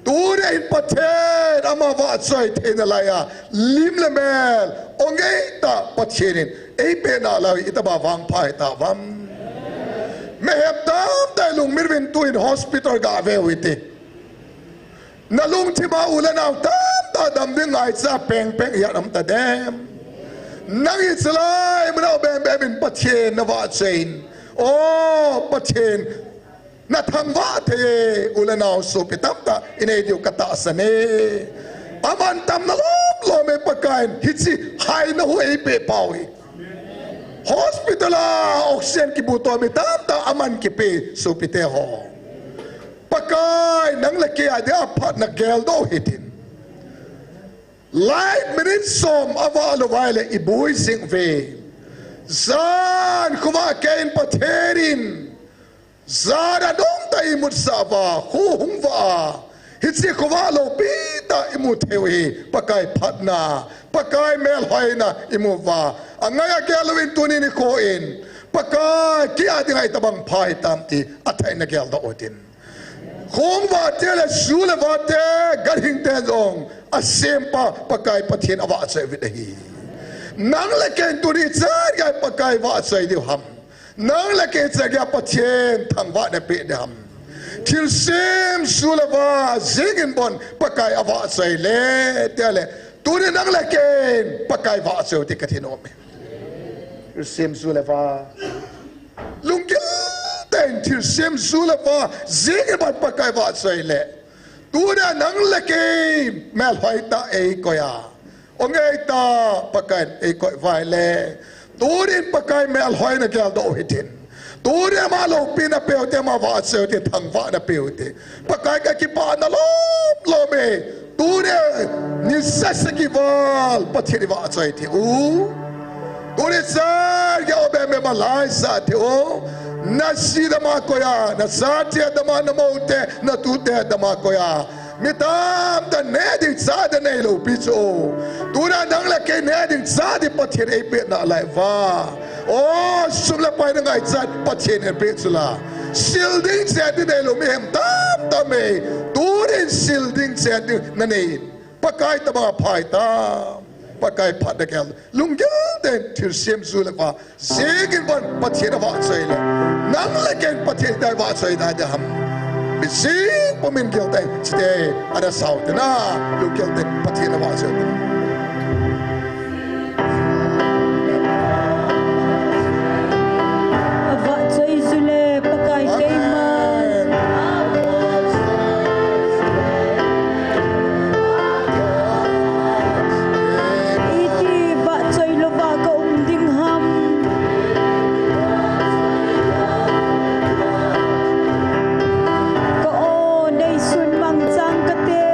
Tuni a hin Pathen ama vahchoi theina lai a lim le mel o ngeitah Pathen in ei peh nalai u hi itobang a vangpha hitam. Mihem tamtah i lungmit uvin tuin hospital ga ve u hite. Na lungthim a u le nao tamtah dam ding ngaicha pengpeng i hat um ta dem. Nang hi chulai mun a o bem bem in Pathen na vahchoi in, o Pathen na thangvah thei e, u le nao sopi tamtah i nei diu ka tahsan e. Aman tamna lom lom e, Pakai in hiche haina hu ei peh pau hi. Hospital a oxygen kibuto mi tamtah aman kipe, sopite ho. Pakai nang le kei a dia phatna geldoh u hitin. Light minute som avah lou uva ahile i bui jing uve. Jan khovah kei in Pathen in jana nomtah a i imutsah uva, kho hung vah a, hiche khovah loupi tah i mu thei u hi Pakai phatna, Pakai melhoina i mu uva. Angai agel uvin tunin i kho in, Pakai kei a dinga itobang pha hitam ti athah in na geldoh u hitin. Khong vate le ju le vate, ganhing ten jong asempa Pakai Pathen avahchoi uvin ahi. Nang le kei in tuni chan gei a Pakai vahchoi diu ham? Nang le kei chan gei a Pathen thangvah na peh diu ham? Thilsem ju le va jing in bon Pakai avahchoi le, tia le, tuni nang le kei in Pakai vahchoi u ti ka thei nom e. Thilsem ju le va. Lunggil tah in thilsem ju le va, jing in ban Pakai vahchoi le. Tunia nang le kei melhoi tah eikoi a. Ong ei ta, Pakai eikoi vai le. Tunin Pakai melhoi na geldoh u hitin. Tunin ama loupina peu te, ama vahchoi u te, thangvahna peu te. Pakai kakipah na lom lom e. Tunin, ni sese kival, Pathen ivahchoi thei u. Tunin sa, ya o be me malai sa thei u. Naji dama koi a, naja te dama, namou te, natu te dama koi a. Mi tamtah neh ding chah ding neilou pi chu. Tunia nang le kei neh ding chah ding Pathen eipeh nalai uva. O, sum le pai na ngaichat Pathen eipeh chu la. Sil ding chen ding neilou mihem tamtah e. Tunin sil ding chen ding nanei. Pakai tobang phat ta. Pakai phat na gel. Lunggel tah in thilsem ju le va. Jing in ban Pathen avahchoi le. Nang le kei in Pathen iti vahchoi ding ham. Mi jing pumin gel tah in. Chite, ana sao te na. Lunggel tah in Pathen avahchoi le. Avahchoi ju le Pakai keiman. Iti vahchoi louva ka um ding ham. Ka o neisun mangchan kate.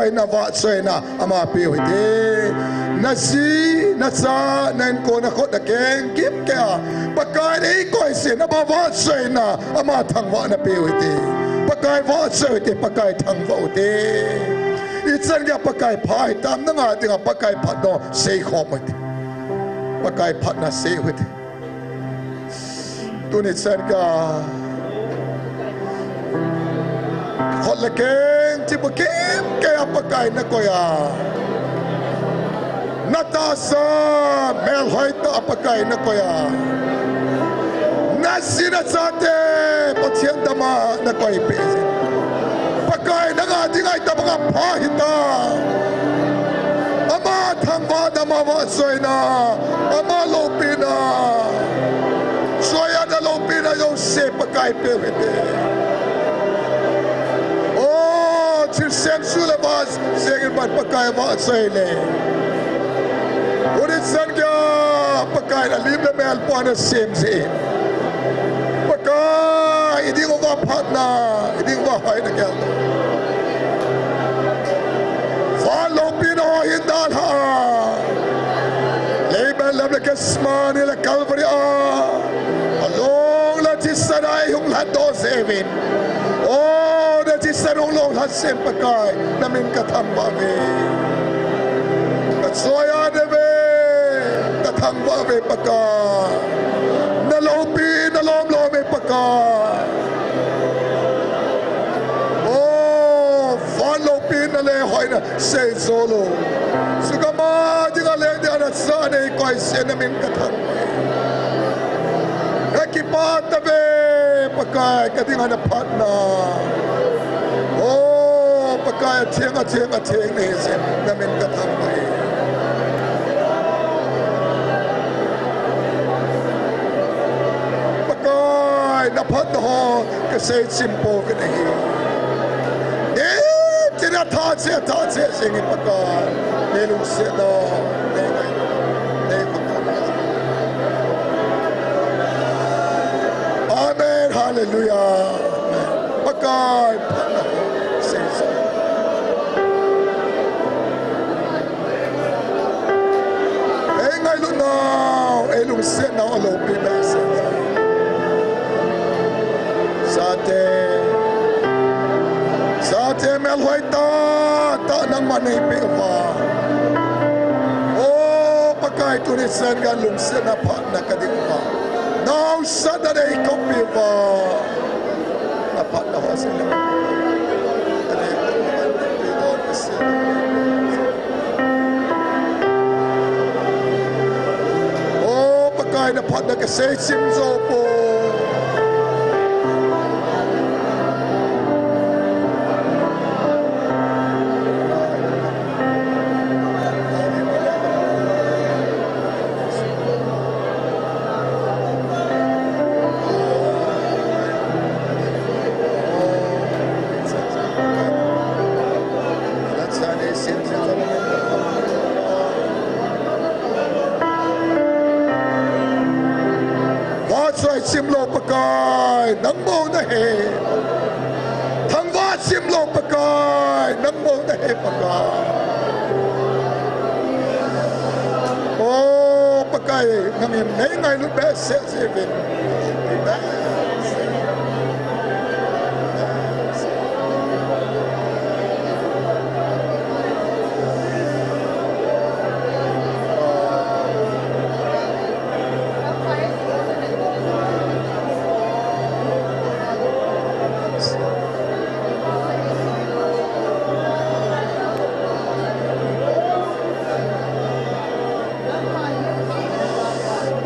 Pakai na vahchoina ama peu hite. Na ji, na cha, na inko, na khut, na keng, kimkei a Pakai na eikoi jeh in ama vahchoina, ama thangvahna peu hite. Pakai vahchoi u hite, Pakai thangvah u hite. Ichan geiya Pakai pha hitam, nanga dinga Pakai phatna seikhom u hite. Pakai phatna sei u hite. Tuni chan geiya khut le keng, thilpha kimkei a Pakai na koi a. Na tahsa, melhoi tah a Pakai na koi a. Na ji na chate, Pathen dam a na koi peh jeh in, Pakai nanga dinga itobang a pha hitam. Ama thangvahna, ama vahchoina, ama loupina, choiya na loupina jouse Pakai peu hite. O, thilsem chu le va jeng in ban Pakai vahchoi le. Tuni chan geiya Pakai na lim le mel pon a sem jeh in, Pakai, i ding uva phatna, i ding uva hoina gel. Van loupina ho hin dalha a, Leiben lam le Gethsemane le Calvary a, along le thisan a eihung lhatdoh jeh uvin, o, na thisan hung longlhat jeh in Pakai, na min ka thangvah uve. Ka choiya neuve, ka thangvah uve Pakai. Na loupi, na lom lom e Pakai. O, van loupina le hoina seijou lou, chugam a dinga leng dia na cha na eikoi jeh in na min ka thangvah e. Ka kipah tauve Pakai, ka dinga na phatna. O, Pakai atheng, atheng, atheng nahi jeh in na min ka thangvah e. Pakai, na phatna ho ka seichim pouvin ahi. Neocha na tha cheh, tha cheh jeng in Pakai, nei lungsetna, nei ngai, nei Pakai. Amen. Hallelujah. Pakai phatna ho seijou. Ei ngailutnau, ei lungsetnau aloupi behseh. Chate, chate melhoi tahtah nangman neipeh uva. O Pakai, tuni chan geiya lungsetna phatna ka ding uva, naosatna neikoupi uva. Na phatna ho seijou. O Pakai, na phatna ka seichim jou poi. Vahchoi chim lou Pakai, nang bou nahe. Thangvah chim lou Pakai, nang bou nahe Pakai. O Pakai, nangin nei ngailut behseh jiuvin.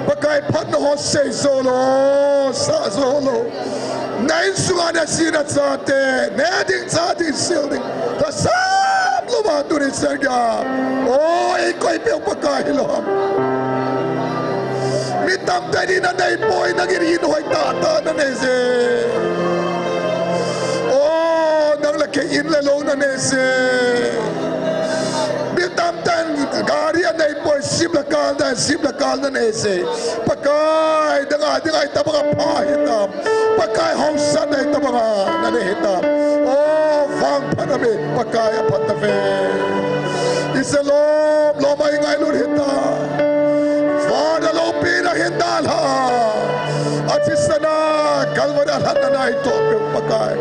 Pakai phatna ho sei jou lou, sah jou lou. Na insunga na ji na chate, neh ding chah ding sil ding tahsan louva tuni chan geiya, o, eikoi peu Pakai hilou ham? Mi tamtah in in anei poi, nangin in hoitah tah nanei je. O, nang le kei in le lou nanei je. Mi tamtah in gari anei poi, jeep le car, jeep le car nanei je. Pakai, nanga dinga itobanga pha hitam? Pakai, haosatna itobanga nanei hitam? O, vangphatna Pakai aphat tave. Ichan lom lom a ingailut hita. Vana loupina hin dalha. Athisana Calvary a lhatna a itoh peh Pakai.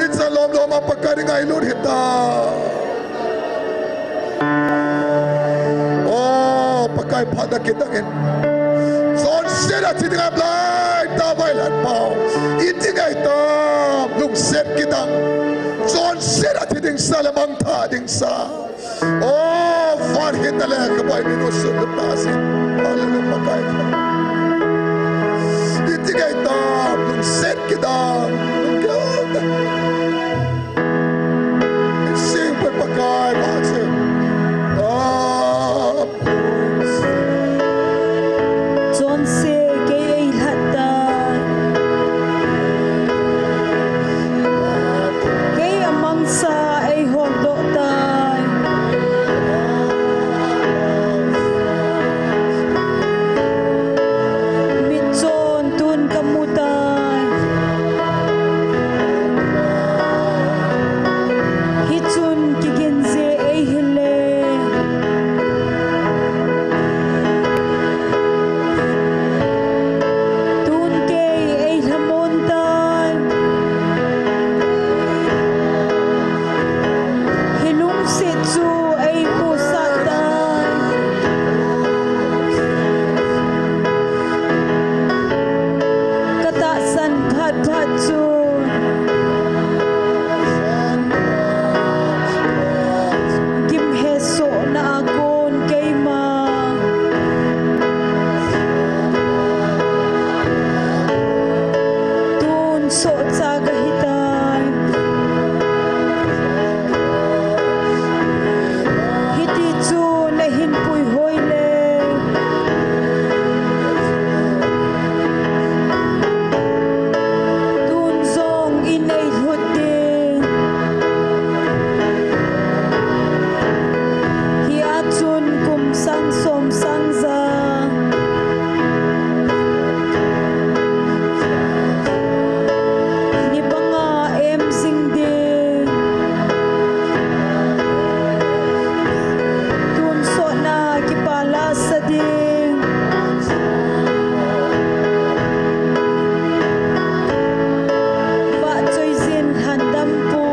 Ichan lom lom a Pakai ingailut hita. O Pakai, phatna kidang in. Chonset a thi ding a lai ta vai lhat pau. Iti ngai tam, lungset kidang. Chonset a thi ding sa le mangthah ding sa. O, van hinna le ka bai min u sun ta sin. Hallelujah, Pakai. Iti ngai tam, lungset kidang. Lungset kidang. Sing peh Pakai, Pakai. Chonse kei eilhat tai. Kei amangsa eiholdoh tai. Mitchon tun kamu tai. Hichun kigin je eihile. Tun kei eilhamon tai. Hilungset chu eimusah tai. Katahsan phat phat chun gimhesohna a kon keima tun sohcha kahitai. Hiti chu nahin puihoi le. Tun jong in eilhut ding. Hia chun kum sang som sang ja. Ni banga em jing ding. Tun sohna kipa lasa ding. Vahchoijin lhandam pu.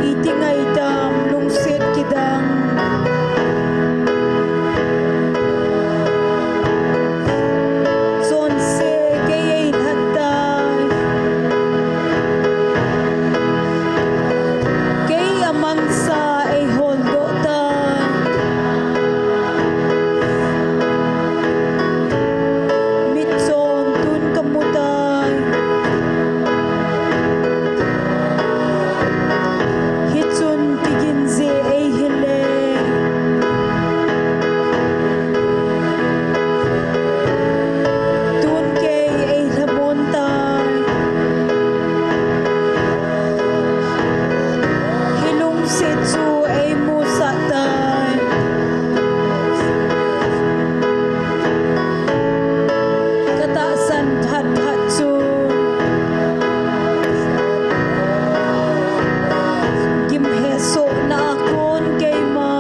Iti ngai tam lungset kidang. Chonse kei eilhat tai. Kei amangsa eiholdoh tai. Mitchon tun kamu tai. Hichun kigin je eihile. Tun kei eilhamon tai. Hilungset chu eimusah tai. Katahsan phat phat chun gimhesohna a kon keima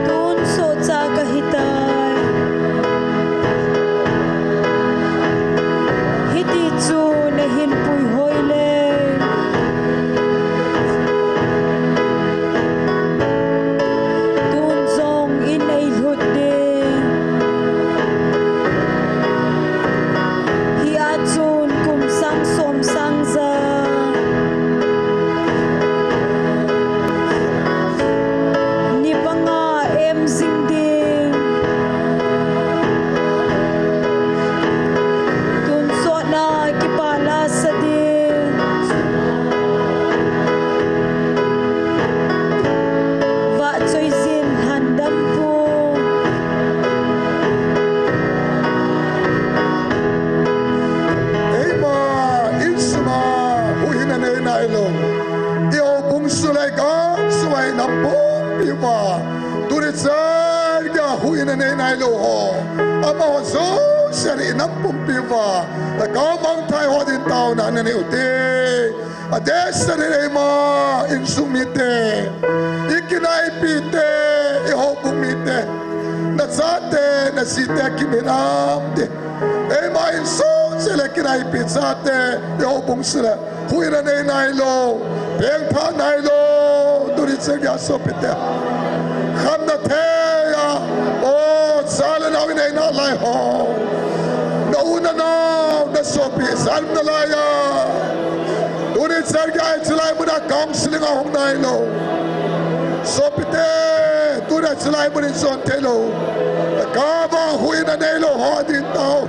tun sohcha kahitai. Hiti chu nahin puihoi le. Tun jong in eilhut ding. Hia chun kum sang som sang ja. Ni banga em jing ding. Tun sohna kipa lasa ding. Vahchoijin lhandam pu. Eima insunga huhhingna nei nailou, i houbung sung le i gam sunga i nam pumpi uva, tuni chan geiya Huhhingna nei nailou ho, amaho jouse ri inam pumpi uva, lhagao mangthah ho din taona nanei ute. Adeh seh in eima insung mite, ikinaipi te, ihoubung mite, nachate, najite kimin am ti. Eima insung chule kinaipi chate, ihoubung chule huhhingna nei nailou, pengthah nailou, tuni chan geiya sopite, khamna thei a, o, cha le nao inei nalai ho, na u na nao, na sopi, cha le nao nalai a, tuni chan geiya hiche lai muna counseling a hung nailou sopite, tuni hiche lai mun in jon theilou, lhagao a huhhingna neilou ho din tao.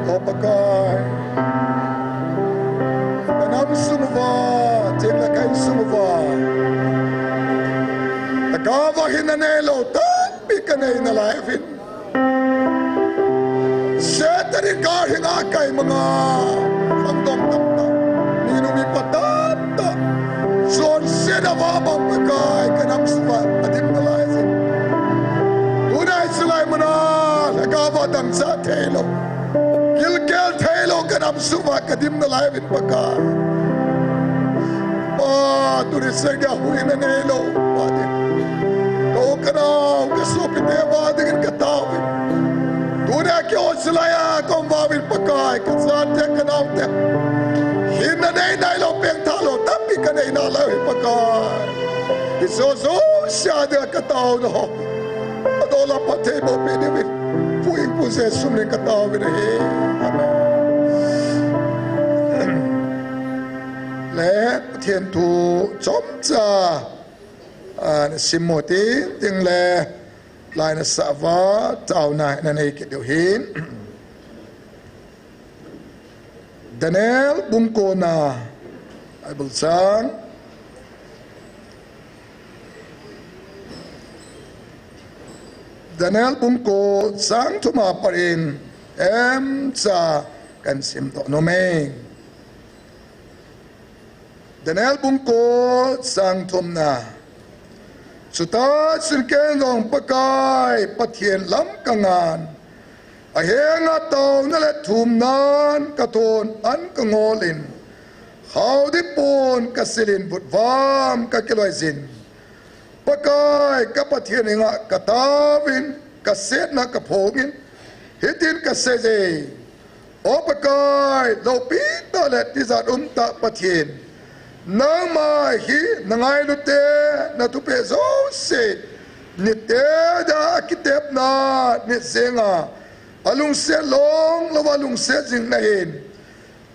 O Pakai, ka nam sung uva, chule ka insung uva, lhagao a huhhingna neilou tampi ka nei nalai uvin. Satan in ka henga akai manga, khangdong tamtah, minu mipa tamtah, chonset a vabang Pakai, ka nam sung uva adim nalai jin. Tuni hiche lai muna, lhagao a Adang cha thei lou, gilkel thei lou, ka nam sung uva ka dim nalai uvin Pakai. Pa, tuni seh geiya huhhingna nei lou pa ding, ka u ka nao ka sopite pa dingin ka tao uvin. Tuni a keiho chilai a ka um uva uvin Pakai, ka chate ka naote hinna nei nailou, pengthah lou tampi ka nei nalai uve Pakai. Hiche jouse a dinga ka taona ho adol a phattheiboh peh diuvin, Pu Hing Pu Jesu minin ka tao uvin ahi. Amen. Le Pathen thu chomcha, ah, na sim mo ting ting le lai na sah uva taona na nei kit diu hin. Daniel bung ko na Bible chang. Daniel bung ko chang thum a pat in emcha kahin sim doh nom e. Daniel bung ko chang thum na. Chutah chun ken jong Pakai Pathen lam ka ngan, ahenga taona le thumnan ka thon an ka ngol in, khaodip pon ka sil in vutvam ka kiloi jin. Pakai ka Pathen henga ka taovin, ka setna ka phongin, hitin ka seiye. O Pakai, loupi tah le tijat um tah Pathen, nangma hi na ngailu te, na thupeh jouse, nitei dia kitepna nit jenga, alungset long louva lungset jing nahin.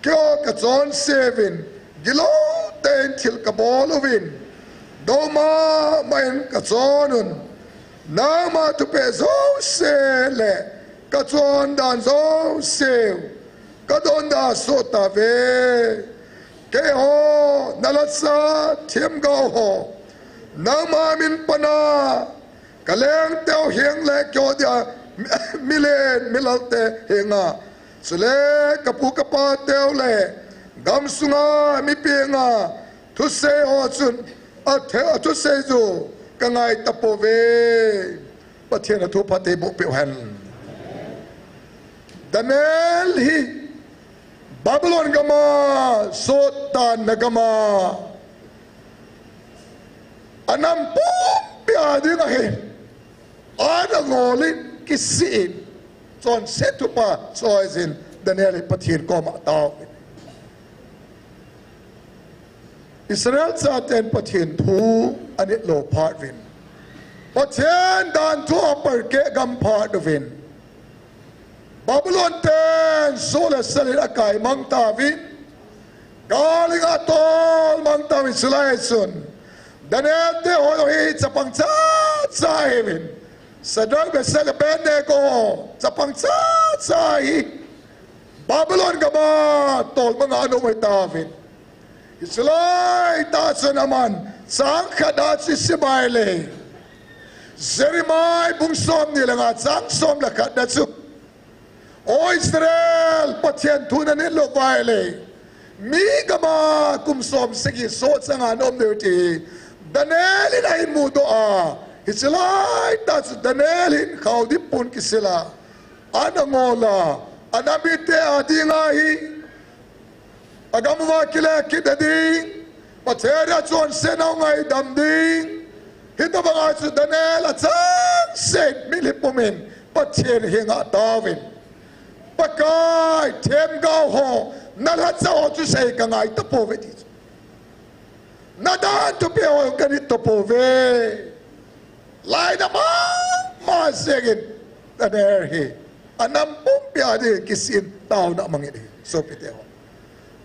Keiho ka chonse uvin, gilou tah in thil ka bol uvin, dou mama in ka chon un. Nangma thupeh jouse le ka chondan jouse u ka donda soh tauve. Keiho na lhacha themgao ho, nangma min pana ka lengteu heng le keiho dia milen milal te henga, chule ka pu ka pa teu le gamsunga mipi henga thusei ho chun athe-, athusei chu ka ngai tapouve. Pathen in athu phattheiboh peh u hen. Daniel hi Babylon gama, sottanna gama, anam pumpi a dinga hin an angol in kisih in, chonset thupha choi jin Daniel hi Pathen koma atao in. Israel chaten Pathen thu anit lou phat uvin, Pathen danthu a palkeh gam phat uvin, Babylon ten soh le sel in akai mang tauvin, gal in atol mang tauvin, chulai chun Daniel te ho jong hi chapang chacha ahiuvin, Shadrach, Meshach, Abednego chapang chacha hi Babylon gama tolmang a ana um tauvin. Hiche laitah chun aman chang khat a chu isim a ahile, Jeremiah bung somni le nga chang som le khat na chu, O Israel, Pathen thu nanit lou uva ahile, mi gama kum som sagi soh chang a naum diu ti Daniel in ahin mudoh a, hiche laitah chu Daniel hin khaodip pon kisil a, an angol a, anam mite a dinga hi agam uva kile kit nading, Pathen in achonsetnau ngaidam ding. Hitobang a chu Daniel achangseh in mitlhi pum in Pathen henga ataovin, Pakai, themgao ho, na lhacha ho thusei ka ngai tapouve ti chu. Na danthu peh ho ka nit tapouve. Lainat mama jengin Daniel hi anam pumpi a ding kisih in taona amangin ahi, sopite ho.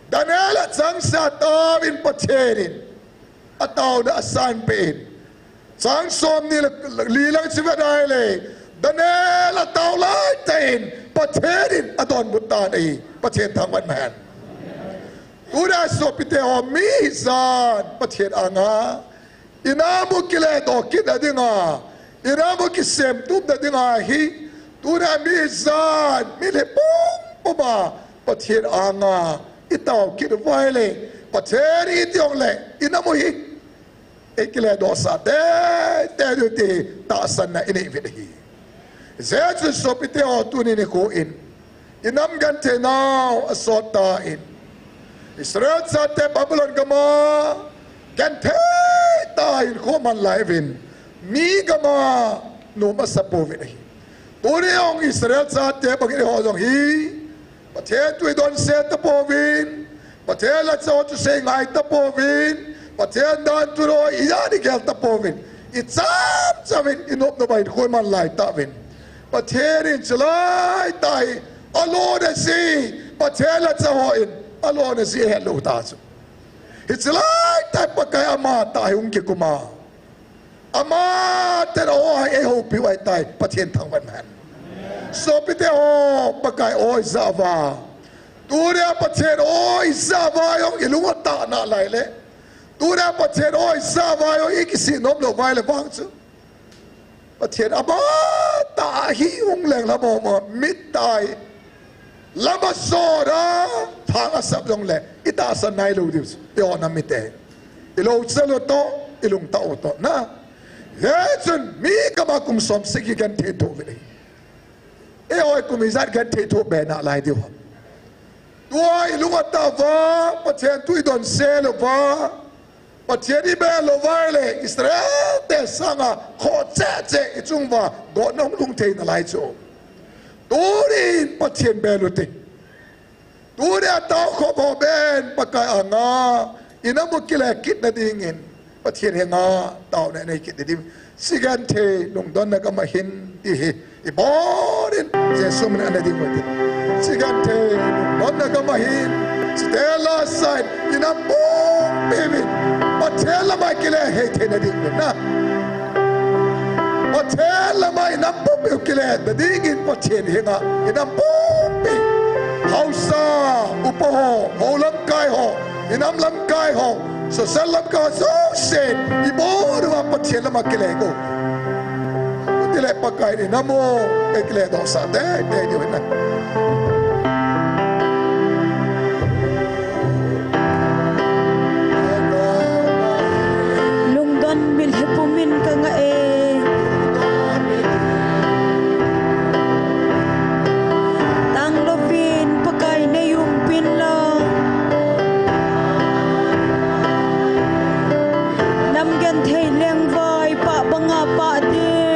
Daniel achangseh a ataovin Pathen in ataona asanpeh in. Chang somni le li lang chu ivet a ahile, Daniel atao laitah in Pathen in adonbut tan ahi. Pathen thangvah in um hen. Tuna sopite ho, mi hijat Pathen anga inamu kiledoh kit nadinga, inamu kisemtup nadinga hi, tuna mi hijat mitlhi pumpum a Pathen anga itao kit uva ahile, Pathen iti jongle inamu hi eikiledohsah teitei diu ti tahsanna inei uvin ahi. Hijeh chun sopite ho, tuni nikho in inam genthei nau asot tan, Israel chate Babylon gam a genthei tah a hinkho man lai uvin, mi gam a nom asa pouvin ahi. Tuni jong Israel chate bangin eiho jong hi Pathen thu idon se tapouvin, Pathen lhacha ho thusei ngai tapouvin, Pathen dan thu ho ijat igel tapouvin, icham cham in inop nop a hinkho iman lai tauvin, Pathen in hiche laitah hi alona jeh, Pathen lhacha hon alona jeh ahet lou tah chu, hiche laitah hi Pakai amatah hi hung kikum a, amatah in aw a eihoupi u ahitai. Pathen thangvah in um hen. Sopite ho, Pakai aw ija uva, tunia Pathen aw ija uva jong ilung atah nalai le, tunia Pathen aw ija uva jong ikisih nom lou uva ahile vang chu, Pathen amatah hi hung leng lam a um a, mit tah hi lam a jot a, thang asap jongle itahsan nailou diu chu, eiho nam mite hi. Ilou chal u toh, ilungtah u toh na. Hijeh chun mi gam a kum somsagi genthei thoh uvin ahi. Eiho hi kum ijat genthei thoh be nalai diu ham? Tua ilung atah uva, Pathen thu idon se lou uva, Pathen ibe lou uva ahile, Israel te sanga khoh cheh cheh ichung uva gotna hung lhung thei nalai chu, tunin Pathen bel u hite. Tunia taokhop ho ben Pakai anga inam u kile kit nadingin, Pathen henga taona nei kit nading, hiche genthei lungdonna gam ahin ti hi ibon in Jesu min a ana ding u hite. Hiche genthei lungdonna gam ahin, hiche la sah in inam pumpi uvin Pathen lama ikile hei thei nading uvin na. Pathen lama inam pumpi u kile nadingin Pathen henga inam pumpi, haosa, upa ho, hou lamkai ho, inam lamkai ho, social lamkai ho jousen ibon uva Pathen lama kile u. Chutile Pakai in inam u eikile dohsah teitei diu ahi na. Lungdon milhepum in kangah e. Tanglouvin Pakai nei umpin lang, nam genthei lengvai pah banga pah ding.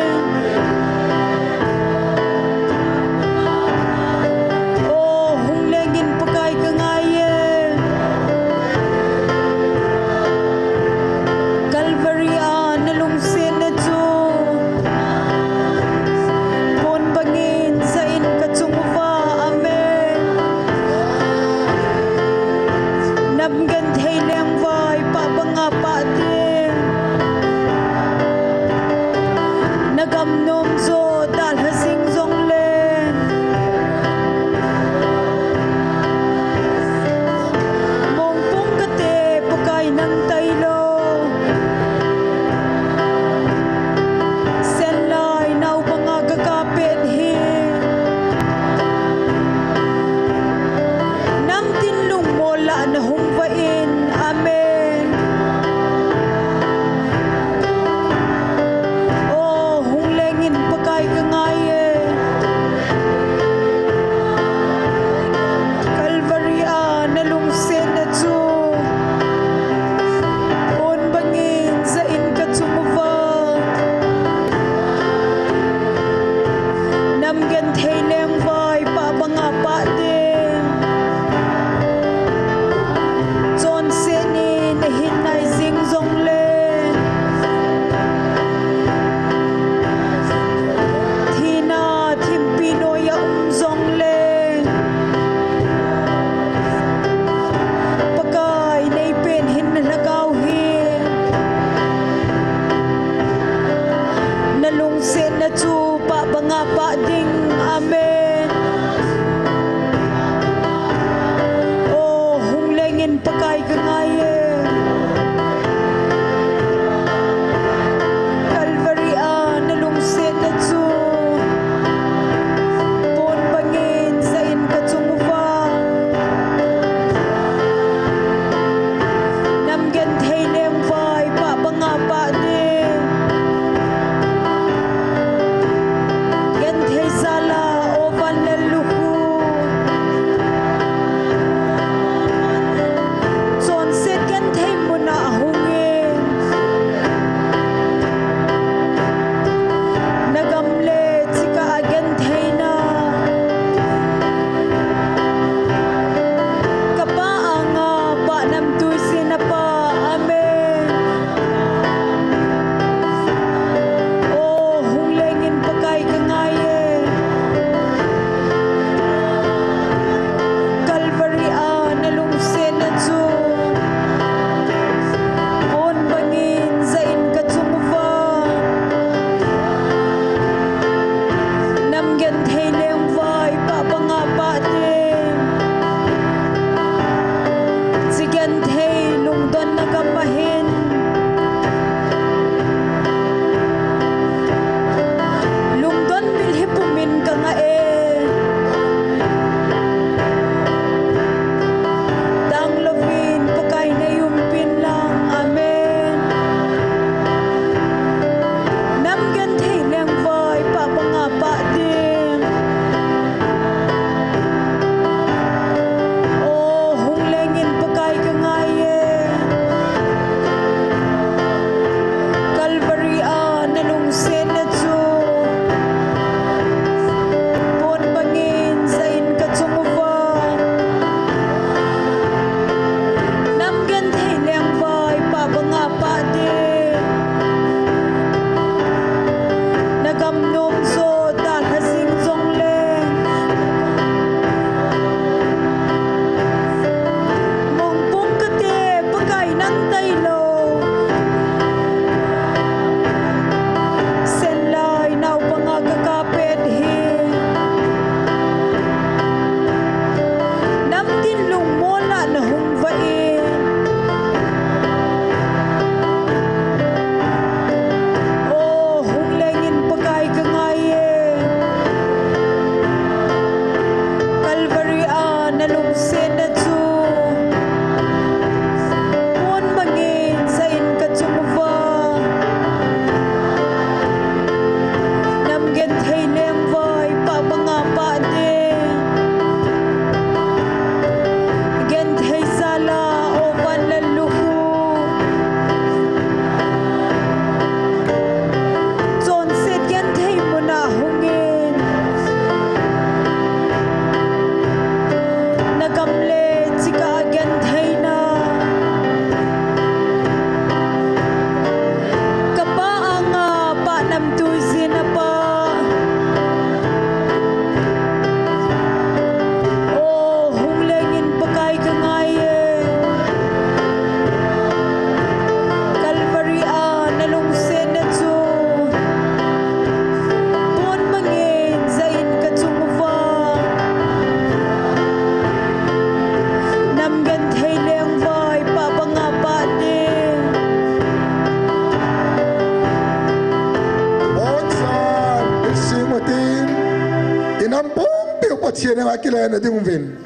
Pathen henga kile na ding uvin.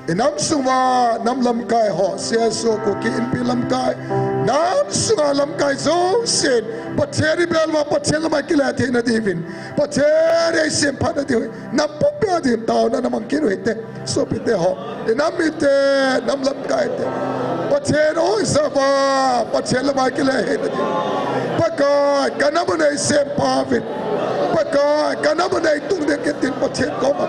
I nam sung uva, nam lamkai ho, C S O Kuki Inpi lamkai. Nam sunga lamkai jousen, Pathen ibel uva, Pathen lama kile thei na diuvin. Pathen eisemphat na diu. Nam pumpi a din taona na mang kit u hite. Sopite ho. I nam mite, nam lamkai te. Pathen oi sava, Pathen lama kile thei na diu. Pakai, ka nam u nei sempha uvin. Pakai, ka nam u nei tungde kit in Pathen koma.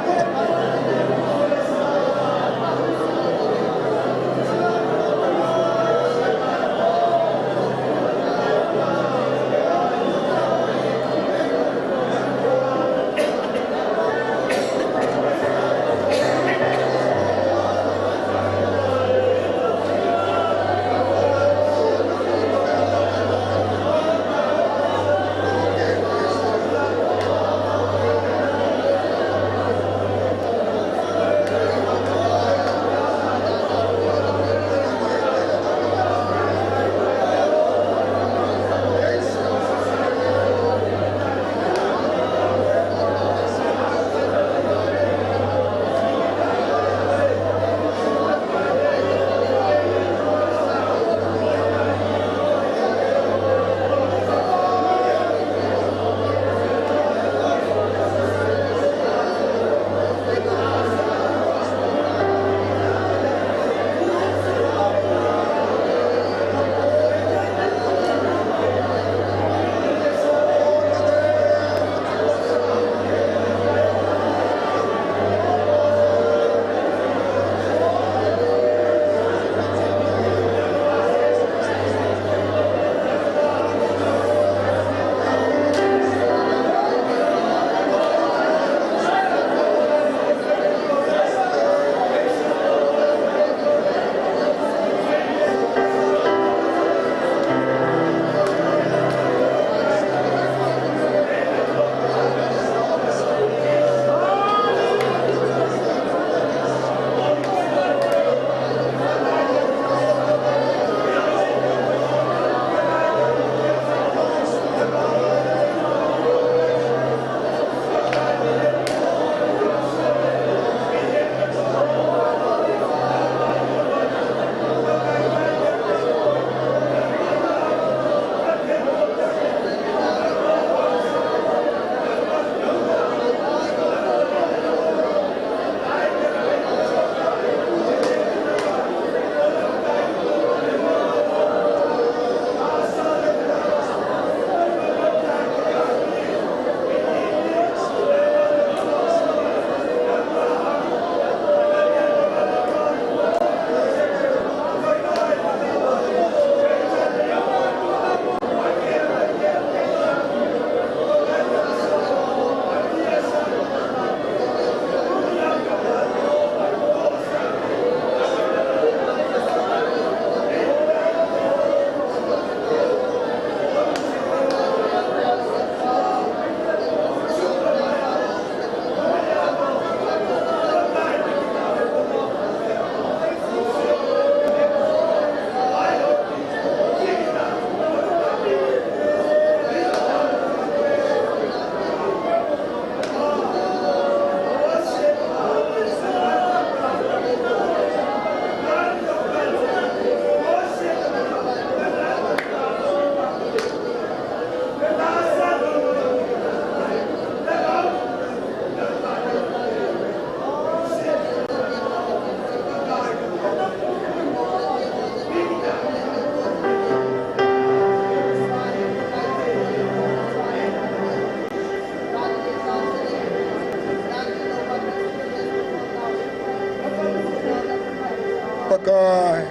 Pakai,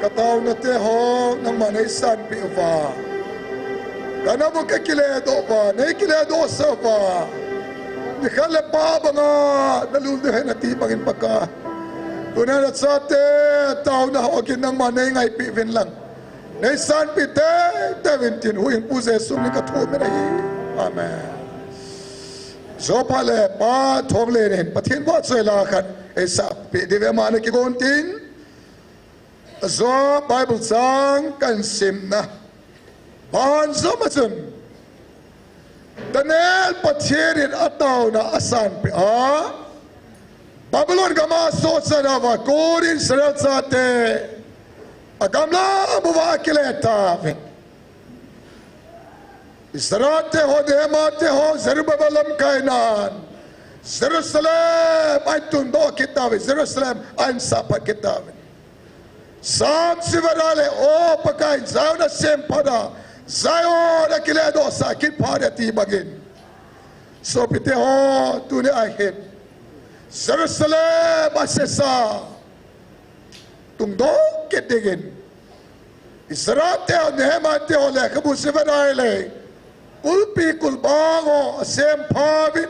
ka taona te ho nangman nei sanpeh uva, ka nam u ka kiledoh uva, nei kiledoh sah uva, ni khat le pha banga na lul diu ahi nati bangin Pakai, tuna na chate taona ho kin nangman nei ngaipeh uvin lang, nei sanpeh teitei uvin tin huhhingpu Jesu min in ka thum in ahi. Amen. Jopha le Pa Thonglen in Pathen vahchoi la khat eisah peh diu ve, ama na kigon tin. Job Bible chang kahin simna ban jom a chun, Daniel Pathen in ataona asanpeh a, Babylon gam a sohchatna a kon in Israel chate agamlam uva akile tauvin. Ezra te ho, Nehemiah te ho, Zerubbabel lamkaina a Jerusalem ahin tungdoh kit tauvin, Jerusalem ahin sahphat kit tauvin. Psalm seven a le, O Pakai, Zion asemphat a, Zion akiledohsah kit phat e ati bangin. Sopite ho, tuni ahin Jerusalem asesa tungdoh kit dingin Ezra te ho, Nehemiah te ho lekhabu seven a le, kulpi kulbang ho asempha uvin,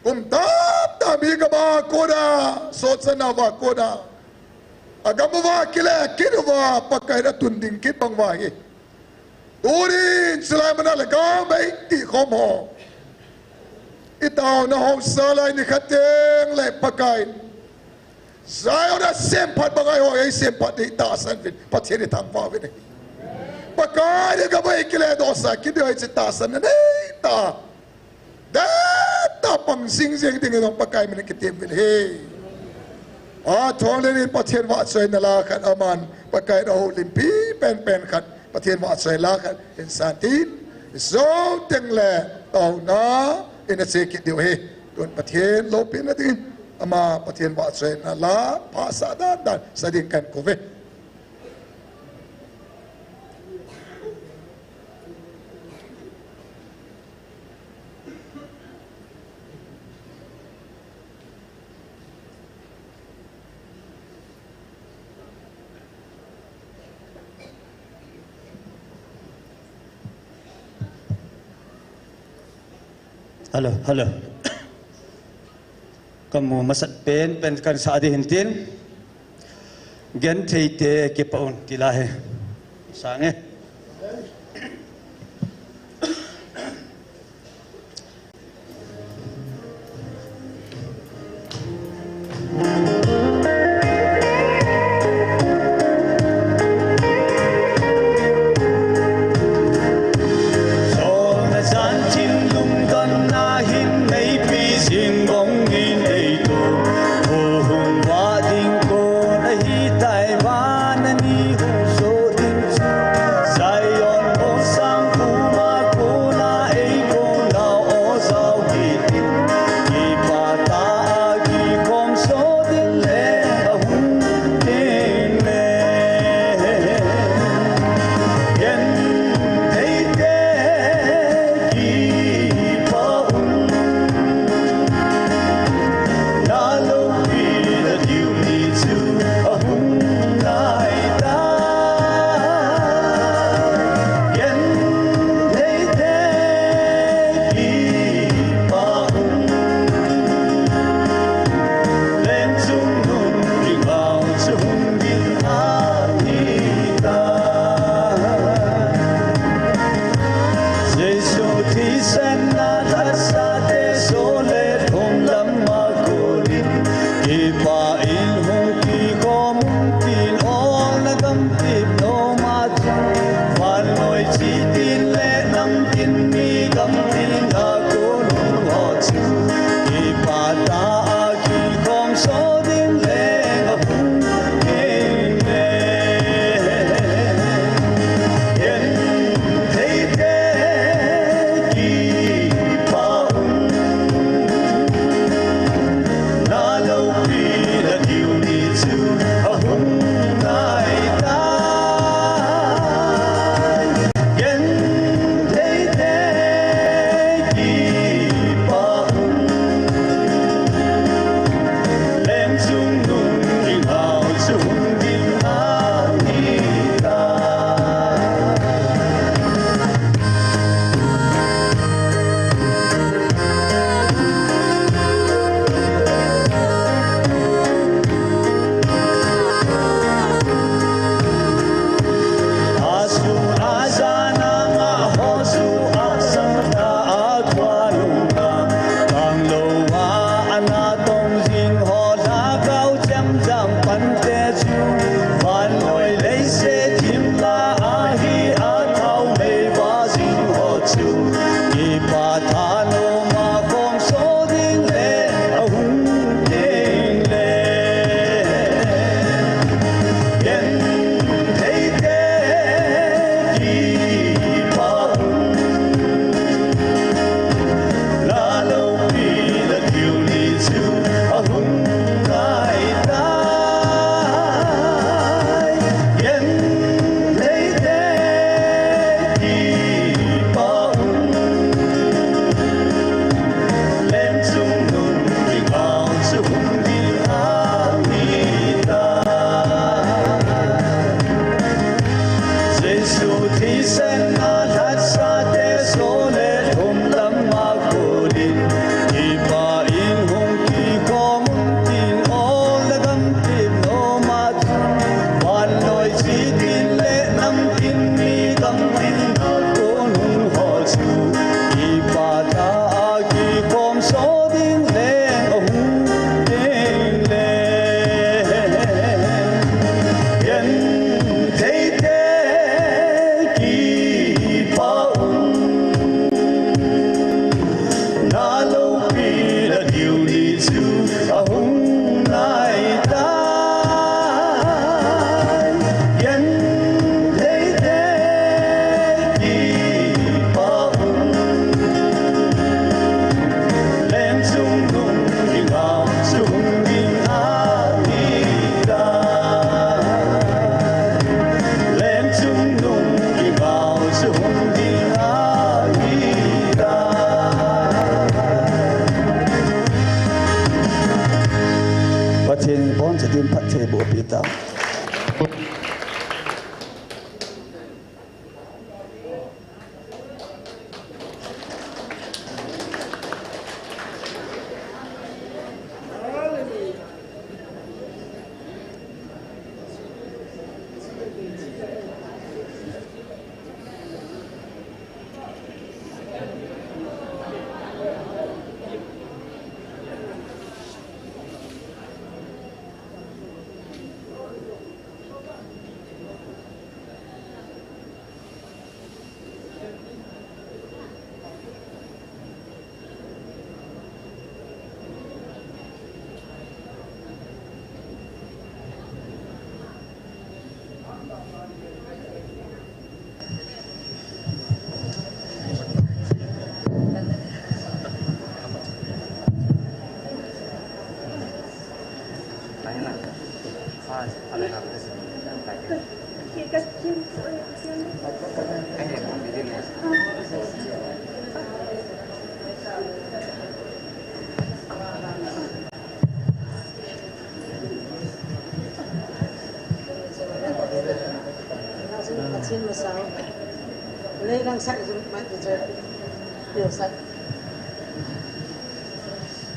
kum tamtah mi gam a kona, sohchatna uva kona agam uva kile kit uva Pakai in atun ding kit bang uva hi, tunin chulai mun a le gam bei tihkhom ho, itaona haosa lai nikhat teng le Pakai in Zion asemphat banga eiho eisemphat ding tahsan uvin Pathen ithangvah uvin ahi. Pakai in gam a eikiledohsah kit diu ahi ti tahsanna neitah, dettah pang jingjing dingin jong Pakai min in kitem uvin ahi. Athong len in Pathen vahchoina la khat, aman Pakai in ahoulimpi penpen khat, Pathen vahchoi la khat hin san tin, jou teng le taona in ache kit diu ahi. Tun Pathen loupina dingin ama Pathen vahchoina la phasah dandan sa ding kakou ve. Hello, hello. Kamu masat penpen kahin sah ding ahin tin, Gentheite kipah un ti la hi. Sang e. Pathen phattheiboh pi ta.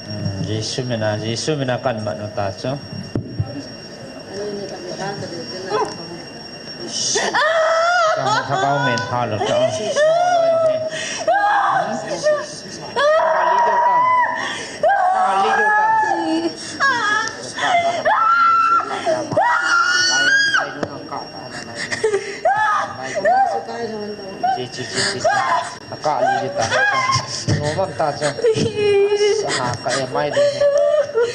Hmm, Jesu mina, Jesu mina kan mat nu ta chu. Kang thakau men ha lo ta. Chi, chi, chi, chi, chi. Akah li di ta. Nom am ta chu. Sa ha ka e mai di.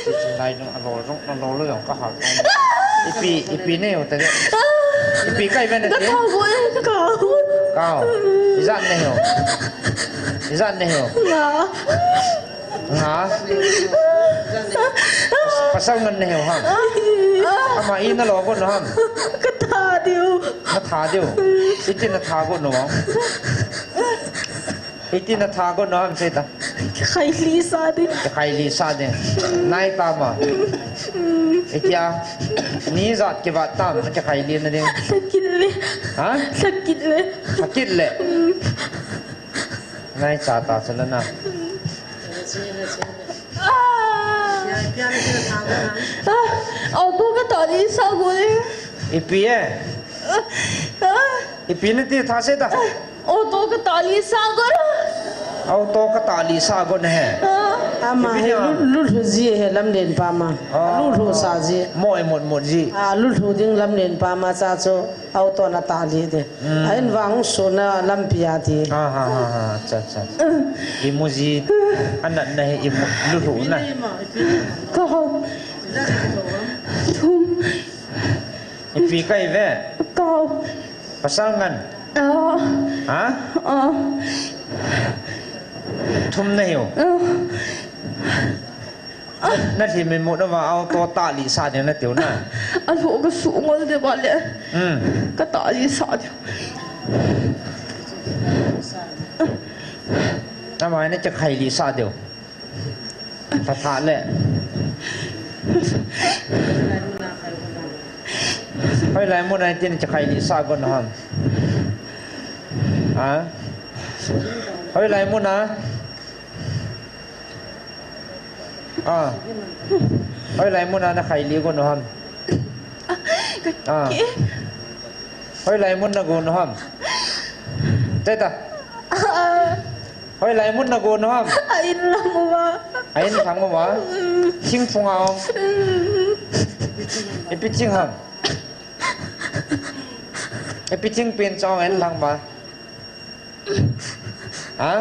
Chi, chi, lai nu a lo jong, na lo lo jong ka ha. Ipi, ipi nei u ta. Ipi kai ven na ti. Kau. Ijat nei u. Ijat nei u. Nga. Pasal ngan nei u ham. Ama i na lo gon u ham. Ka tha diu. Na tha diu. Iti na tha gon u ham. Iti na tha gon u ham sei ta. Khaili sa ding. Khaili sa ding. Nai ta ma. Itia. Ni jat kivat tam, khaili na ding. Sakit le. Ha? Sakit le. Sakit le. Nai cha ta chu na na. Ah. Ah, auto ka tali sa gon e. Ipi e? Ah. Ipi na ti tha sei ta. Auto ka tali sa gon. Auto ka tali sa gon he. Ah. Ama he lu, lu lhu ji he lamlen pa ma. Ah. Lu lhu sa ji. Mo e mot mot ji. Ah, lu lhu ding lamlen pa ma cha chu. Auto na tali de. Hmm. A in vang suna lampi a ti. Ha, ha, ha, ha. Acha, acha, acha. Limousine anat na he imu lulu na. Kau. Thum. Ipi kai ve. Kau. Pasal ngan. Ah. Ha? Ah. Thum na hiu. Ah. Na, na lhi mi mu na va auto tali sa ding na tiu na. A lo ka su ngol de ba le. Hmm. Ka tali sa de. Na mai na cha khai li sa de. Tha tha le. Hoi lai mun a tin cha khai li sa gon ham. Ha? Hoi lai mun a. Ah. Hoi lai mun a na khai li gon u ham. Ah. Hoi lai mun na gon u ham. Teta. Hoi lai mun na gon u ham. A in lang uva. A in lang uva. Mm. Thingphung a ong. Mm. Ipi thing ham. Ipi thing pen chong a in lang uva. Ha?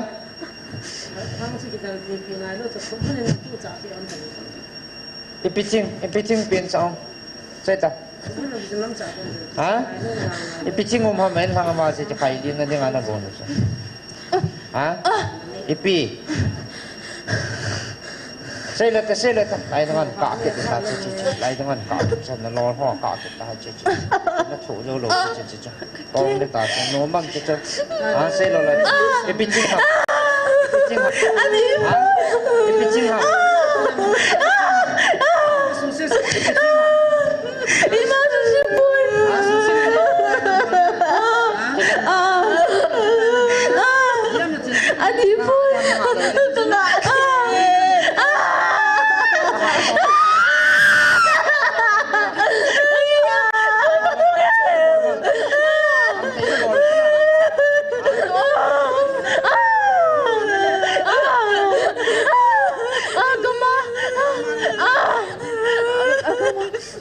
Ipi thing, ipi thing pen chong. Sei ta. Ha? Ipi thing um ham en lang ma se khai din na ding ana gon. Ha? Ipi. Sei le ta, sei le ta. Lai dang an ka ke ta, che, che, che. Lai dang an ka ke ta, na lo ho ka ke ta, che, che. Na thu lo lo, che, che, che. Kong le ta, che, no mang, che, che. Ha, sei lo le. Ipi thing ha. Ipi thing ha. Ha? Ipi thing ha. Ipi thing ha.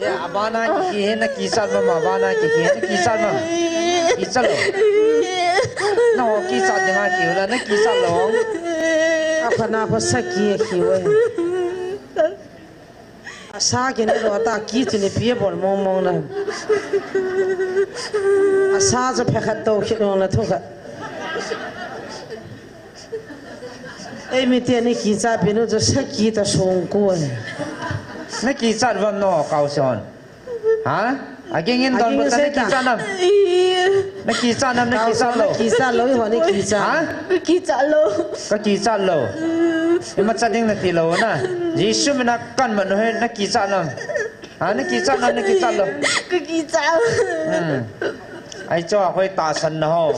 Ya, abana kihi he, na kichat ma, abana kihi he, na kichat ma. Kichat lou. Na ho kichat dinga kihi la, na kichat lou. Apha na pha saki kihi he. Asa kine lou ta ki chu ni pi bol mong mong na. Asa chu phekhat to khit mong na thu khat. Ei, mi te ni kichat pi nu chu saki ta song ko. Na kichat vam no kau son. Ha? Aging in don bata na kichat nam. Na kichat nam, na kichat lou. Kichat lou, ho ni kichat. Ha? Ka kichat lou. Ka kichat lou. Ima chat ding na ti lou na. Jesu mina kan ma no he na kichat nam. Ha, na kichat nam, na kichat lou. Ka kichat lou. Hmm. Ai cho, hoi tahsan na ho.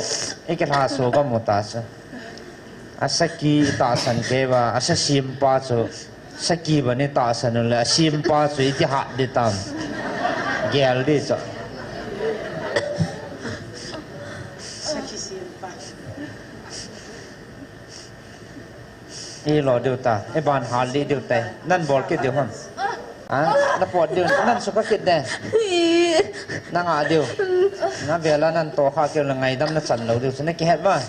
Ei ke lha so ka mu tahsan. A saki tahsan kei va, a sa sim pa chu. Saki va ni tahsan le, a sim pa chu iti hat di tam. Gel di chu. Saki sim pa. I lo diu ta, i ban hal li diu ta, nan bol kit diu ham. Ha? Na pot diu, nan suka kit de. Na nga diu. Na vela nan to kha keu la ngaidam na chan lou diu. Na kihet ba?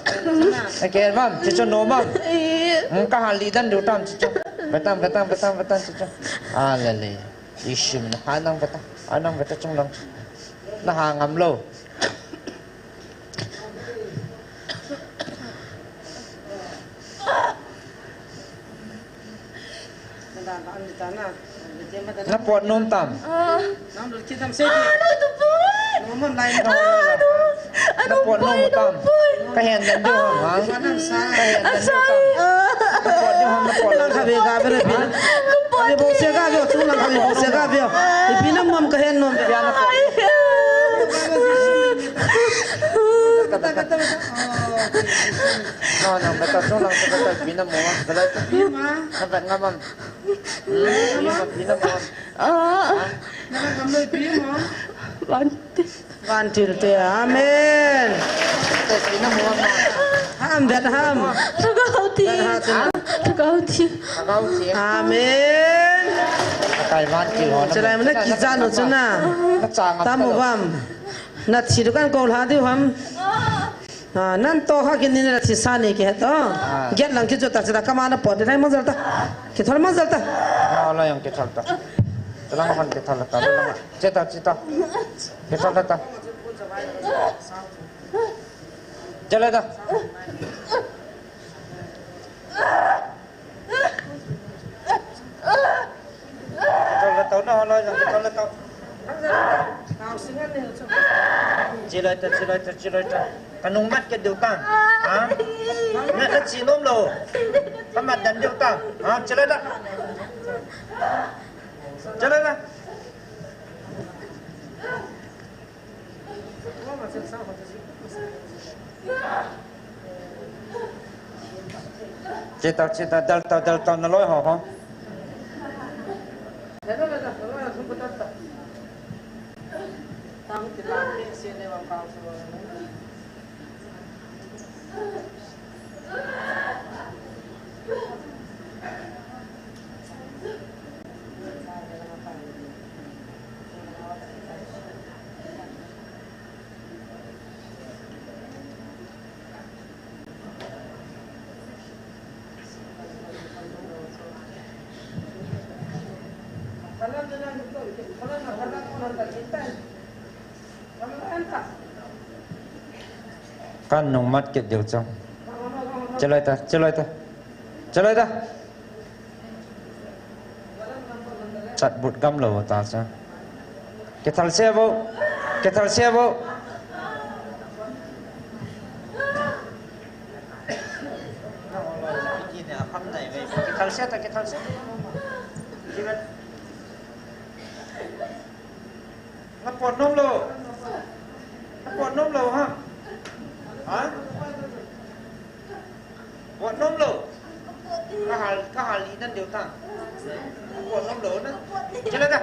Na kihet ba? Chicho no ma. Hmm, ka hal li dan diu tam chicho. Betam, betam, betam, betam chicho. A le le. Ishim na ha nang betam. A nang betam chung lang. Na ha ngam lou. Na pot nom tam. Ah. Ah, no, tu poi. Ah, no. Na pot nom tam. Ka hen dan diu ham, ha? Ka hen dan diu tam. Na pot diu ham, na pot. Lang kha ve ga ve re pi. Ka pot. Kha ve bo se ga ve, chung lang kha ve bo se ga ve. Ipi na mom ka hen nom. Pia na pot. Ai. Kata, kata, kata. No, no, beta, chung lang, beta, pi na mo, beta. Pi ma. Na bet nga mam. Pi ma, pi na mo. Ah. Ha? Na bet nga mam, pi ma. Bante. Vantil te, amen. Te, pi na mo, ma. Ham, bet ham. Thagau thi. Bet ham, thagau thi. Thagau thi. Amen. Kai vantil ho na. Chalai mana kichat nu chuna. Na chang. Tam mo bam. Na thi dukan ko lha diu ham. Ah, nan to kha kini na thi sa ni ke to. Ah. Get lang ki chu ta chu ta kama na pot dai mang jal ta. Ki thol mang jal ta. Ah, la yang ki thol ta. Lang han ki thol ta. Che ta, che ta. Ki thol ta. Jale ta. Thol la tau na ho la jang thol la tau. Chiloi ta, chiloi ta, chiloi ta. Ka nung mat ke diu ta. Ha? Na, na chi nom lou. Ka mat dan diu ta. Ha, chiloi ta. Chiloi ta. Che ta, che ta, dal ta, dal ta, na loi ho ho. Kan nung mat kit diu chang. Chalai ta, chalai ta. Chalai ta. Chat but gam lou ta cha. Kithal se bo. Kithal se bo. Kithal se ta, kithal se. Na pot nom lou. Na pot nom lou ha. Ha? Pot nom lou. Ka hal, ka hal li nan diu ta. Na pot nom lou na. Chalai ta.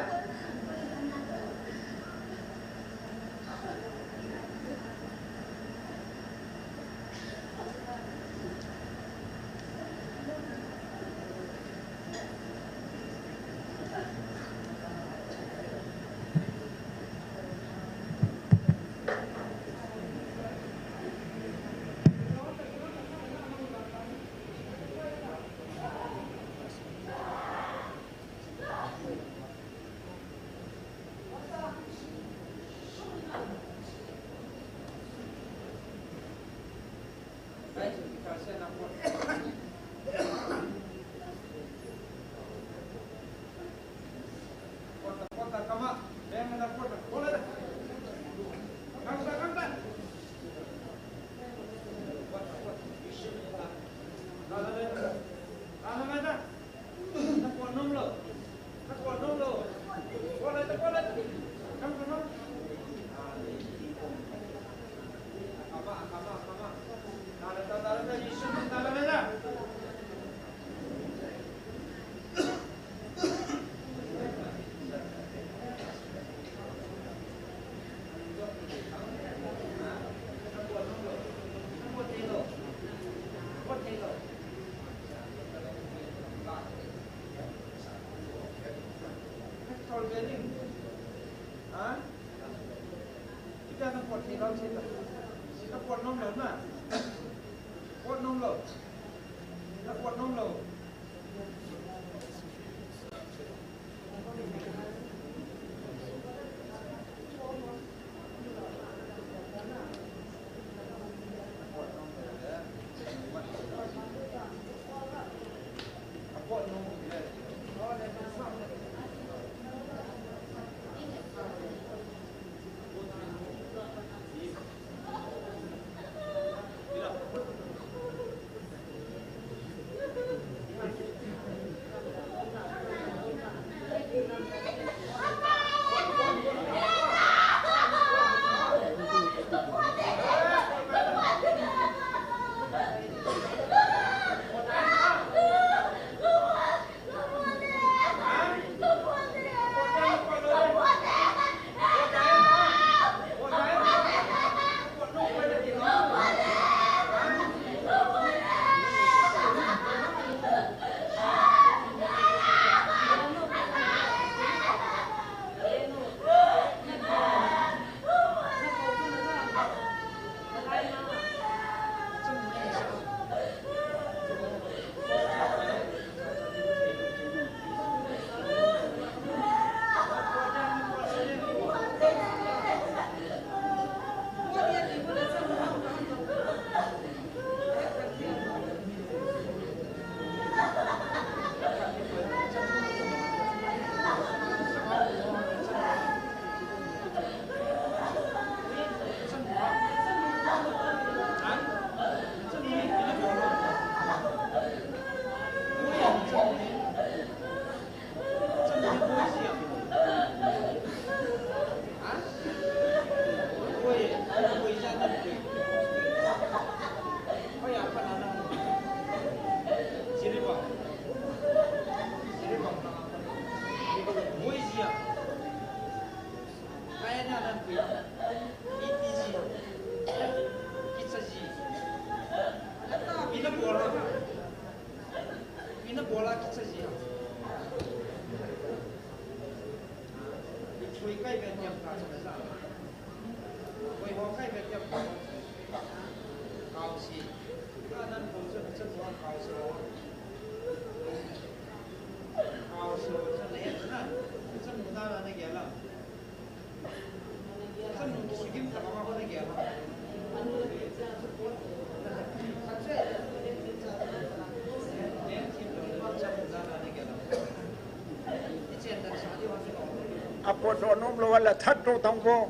Apot doh nom lou a la that doh tang ko.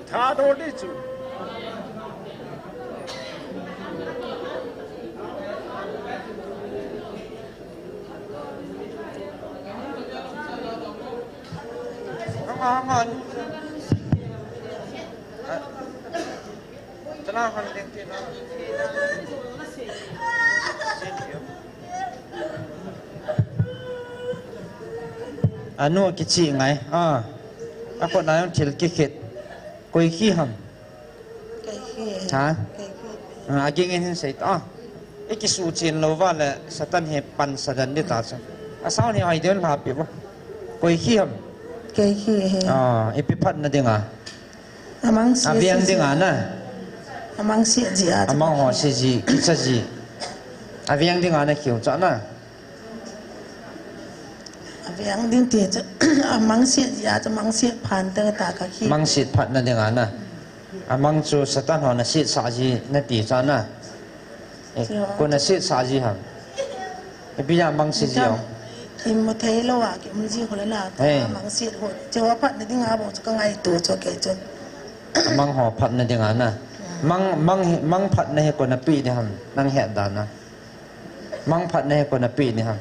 That doh di chu. Hang on, hang on. Tana hon ding ti na. Anu kichi ngai. Ah. Ako na yung thil kikhit. Koi khi ham. Kei khi. Ha? Kei khi. Ah, aging in hin sei ta. Ah. I kisu chin lou va le Satan he pan sa dan di ta chu. A sao ni ai den la pi bo. Koi khi ham. Kei khi he. Ah, ipi phat na ding a. Amang si. Aviang ding a na. Amang si ji a. Amang ho si ji, kicha ji. Aviang ding a na kiu cha na. Aviang ding ti chu, amang si ji a chu, mang si phan te ta ka khi. Mang si phat na ding a na. Amang chu Satan ho na si sa ji na ti cha na. Eh, ko na si sa ji ham. Ipi a mang si ji o. Imu thei lou a, ki um ji ho le na. Hey. Mang si ho. Chu phat na ding a bo chu ka ngai tu chu ke chu. Mang ho phat na ding a na. Mang, mang, mang phat na he ko na pi ni ham. Nang he da na. Mang phat na he ko na pi ni ham.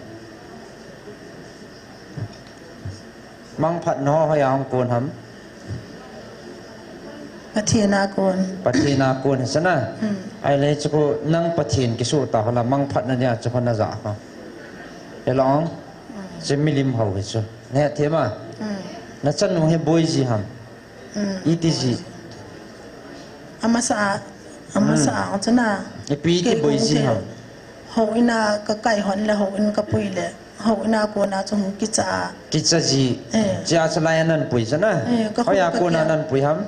Mang phat na ho hoiya hung kon ham. Pathen a kon. Pathen a kon hi sa na. Hmm. Ai le chu ko nang Pathen kisu ta ho la mang phat na dia chu ho na ja ha. Hello. Hmm. Che milim ho hi chu. Ne the ma. Hmm. Na chanu he boi ji ham. Hmm. Iti ji. Amasa a, amasa a, hmm, chu na. Ipi ti boi ji ham. Houin a ka kai hon le houin ka pui le. Hou ina kona chu hung kicha a. Kicha ji. Eh. Chia chu lai anan pui chu na. Eh, ka Hoiya hung ka kona kia. Nan pui ham?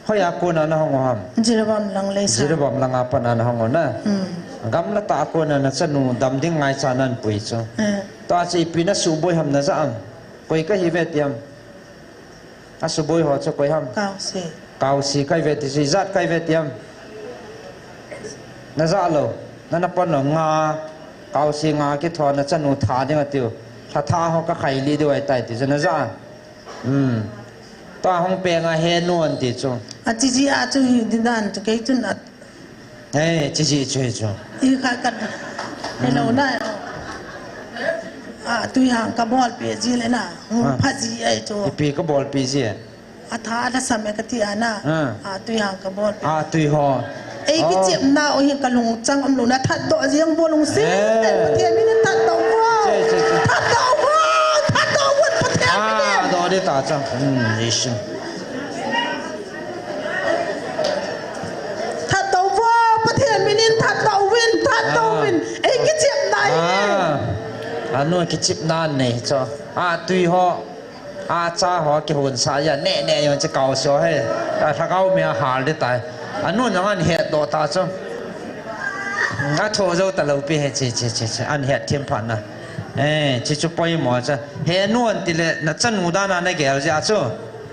Hoiya kona na hung u ham? Jiribam lang lei sa. Jiribam langa pat na na hung u na. Hmm. Gamla tah a kona na chanu dam ding ngaicha nan pui chu. Eh. Tua chu ipi na suboi ham na ja am? Koi kahi ve ti am? Asuboi ho chu koi ham? Kausi. Kausi kahi ve ti chu, ijat kahi ve ti am? Na ja lou. Na na pon lou nga. Kausi nga kitho na chanu tha ding atiu. Lha tha ho ka khai li diu ahitai ti chu na ja. Hmm. Tua hung peng a henu an ti chu. Achi ji a chu hi di dan chu kei chun a. Eh, chi ji chu hi chu. I kha ka. Hello na. A, tui hang ka bol pe ji le na. Hung Ah. pha ji ai chu. Ipi ka bol pe ji. A tha da sam e ka ti a na. Ah. A, tui hang ka bol pe. A, tui ho. Ei, Oh. kichepna u hi ka lungchang um lou na, thatdoh jeng bol lungset. Eh. Pathen min in thatdoh vo. Che, che, che. Thatdoh vo, thatdoh vo, Pathen min in. Ah, doh ding ta chang. Hmm, Jesu. Thatdoh vo, Pathen min in thatdoh uvin, thatdoh Ah. uvin. Ei, kichepna hi. Ah. Anu kichepna nei cho. Ah, tui ho. Acha ho kihon sa ya ne ne yo che kau so he. A lhagao mi a hal de tai. Anu nang an het doh ta chu. Nga tho jo ta lou pi he che che che che. An het thim phat na. Eh, chi chu poimo cha. Henu an ti le na chanu dan a na gel ja chu.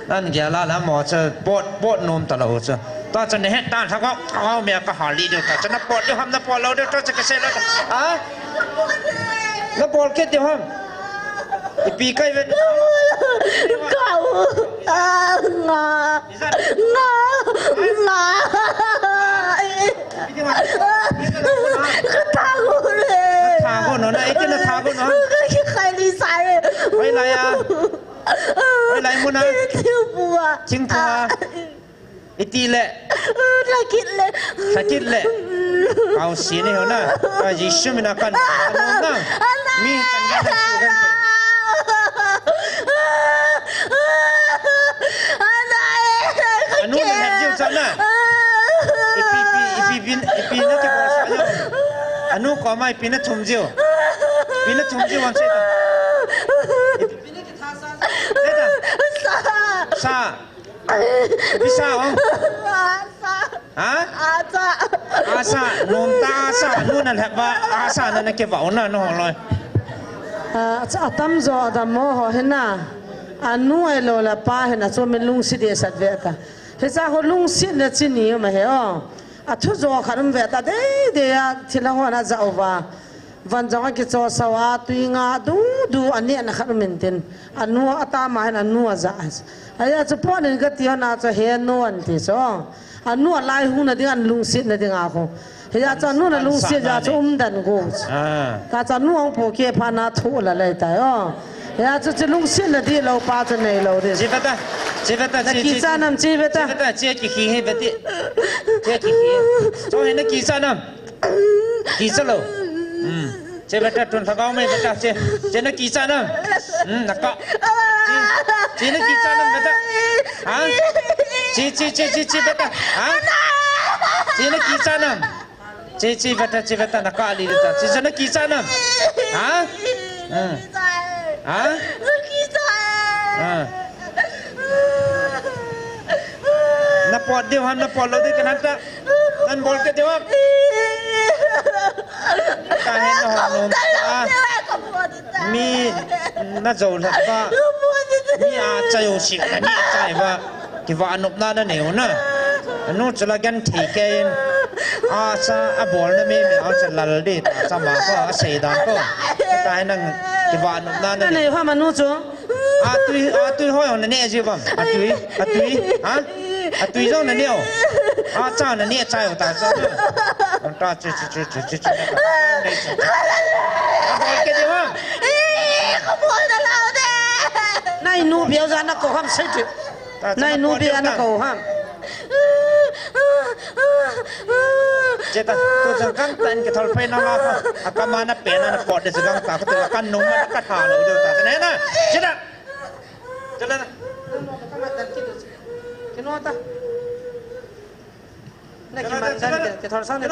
Nan gel a la mo cha pot pot nom ta lou chu. Ta cha ne het ta lhagao, lhagao mi a ka hal li de ta cha na pot de ham na pot lou de ta cha ka se lou ta. Ha? Na bol kit diu ham? Ipi kai ve. Kau. Ah, nga. Nga. Nga. Ka tha go le. Tha go no na, iti na tha go no. Ka ki khai ni sa e. Hoilai a. Hoilai mun a. Thingphung a. Thingphung a. Ah. Iti le. Thakit le. Thakit le. Kau si ni ho na. Ka Jesu min a kan. Kan na. Mi kan na. Anu na het jiu cha na. Ipi, ipi, ipi, ipi, ipi na kibol sa na. Anu koma ipi na thum jiu. Ipi na thum jiu wan se ta. Ipi na kitha sa. Sa. Sa. Bisa, oh. Asa. Ha? Asa. Asa, nom ta asa, nu na lhep va, asa na na ke va, na no loi. Ah, cha atam jo adam mo ho hina. Anu ai lo la pa hina chu min lungsi de sat ve ta. He cha ho lungsi na chi ni ma he o. A thu jo khan um ve ta de de ya thila ho na ja o va. Van jong a kicho sao a, tui nga du du a neh na khat um in tin. A nu a tama hin a nu a ja. Aya chu pon in ka ti hon a chu he nu an ti chu. A nu a lai hu na ding an lungsit na ding a khu. He ya chu a nu na lungsit ya chu um dan gu. Ah. Ta chu a nu ang po ke pha na thu la lai tai o. He ya chu chu lungsit na di lo pa chu nei lo di. Chi beta. Chi beta. Na chi, ki chi, cha chi. Nam chi beta. Chi beta. Chi ki hi he beti. Chi ki hi. Chu he na ki cha nam. Kicha lo. Hmm. Che beta tun lhagao mai beta che. Che na kicha nam. Hmm, na ka. Che, che na kicha nam beta. Ha? Che, che, che, che, che beta. Ha? Che na kicha nam. Che, che beta, che beta na ka li beta. Che, che na kicha nam. Ha? Hmm. Ha? Ha. Na pot diu ham, na pot lou diu kan ta. Nan bol ke diu ham. Ka hin na hon nom ta. Mi na jo lhak ba. Mi a cha yo si na ni cha ba. Kiva nop na na neu na. Anu chu la gan thei ke in. A cha a bol na mi mi a cha lal di ta cha ma ko a sei dan ko. Ka hin nang kiva nop na na neu. Nei ham anu chu. A tui, a tui hoi na ne ji bam. A tui, a tui, ha? A tui jong na ne o. A cha na ne cha o ta cha. An ta chi, chi, chi. A bol ke di bam. Nai nu biau ja na ko ham sai ti. Nai nu biau na ko ham. Che ta, tu jang kang tan ke thol phai na la ko. A ka ma na pe na na pot de jang ta ko tu kan nung na ka tha lo de ta. Ne na. Che ta. Che ta. Kino ta. Na ki man dan ke, ke thol sang ne.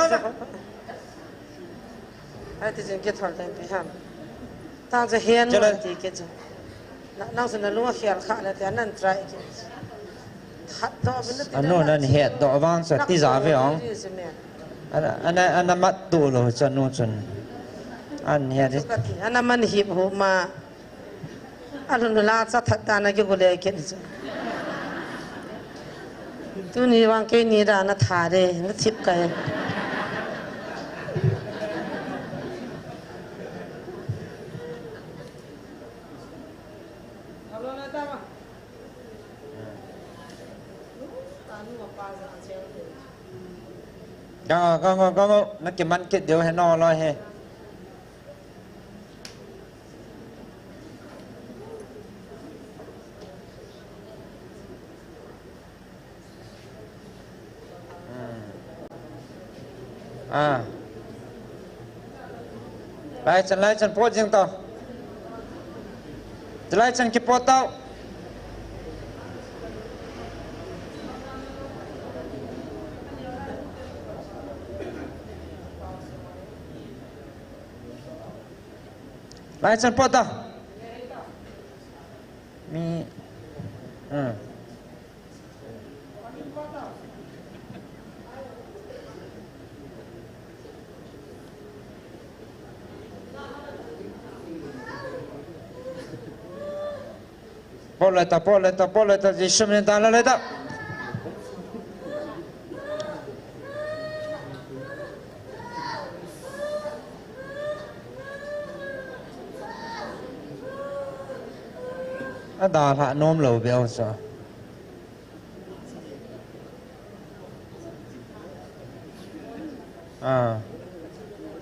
Ati jing kithol teng pi ham. Tang chu hen Chala. Mo ti ke chu. Na, nang chu na lung a khial kha na ti anan try ke. That to bin na ti Anu na nan ti. Het do vang chu Nak ti ja to ve ong. Ti si me. Ana, ana, ana mat tu lo chu anu chun. An het. Chu ka ti, ana man hip hu ma. Alhun la cha that ta na ki gule kin chu. Tuni vang keini da na tha de, na thip kai. Ka, ka, ka, ka, ka, na kiman kit deu he no lo he. Hmm. Ah. Lai chan, lai chan, pot jing tau. Lai chan kipot tau. Lai chan pot tau. Mi, hmm. Pot le ta, pot le ta, pot le ta, Jesu min ta la le ta. A dalha nom lo beu sa. Ah.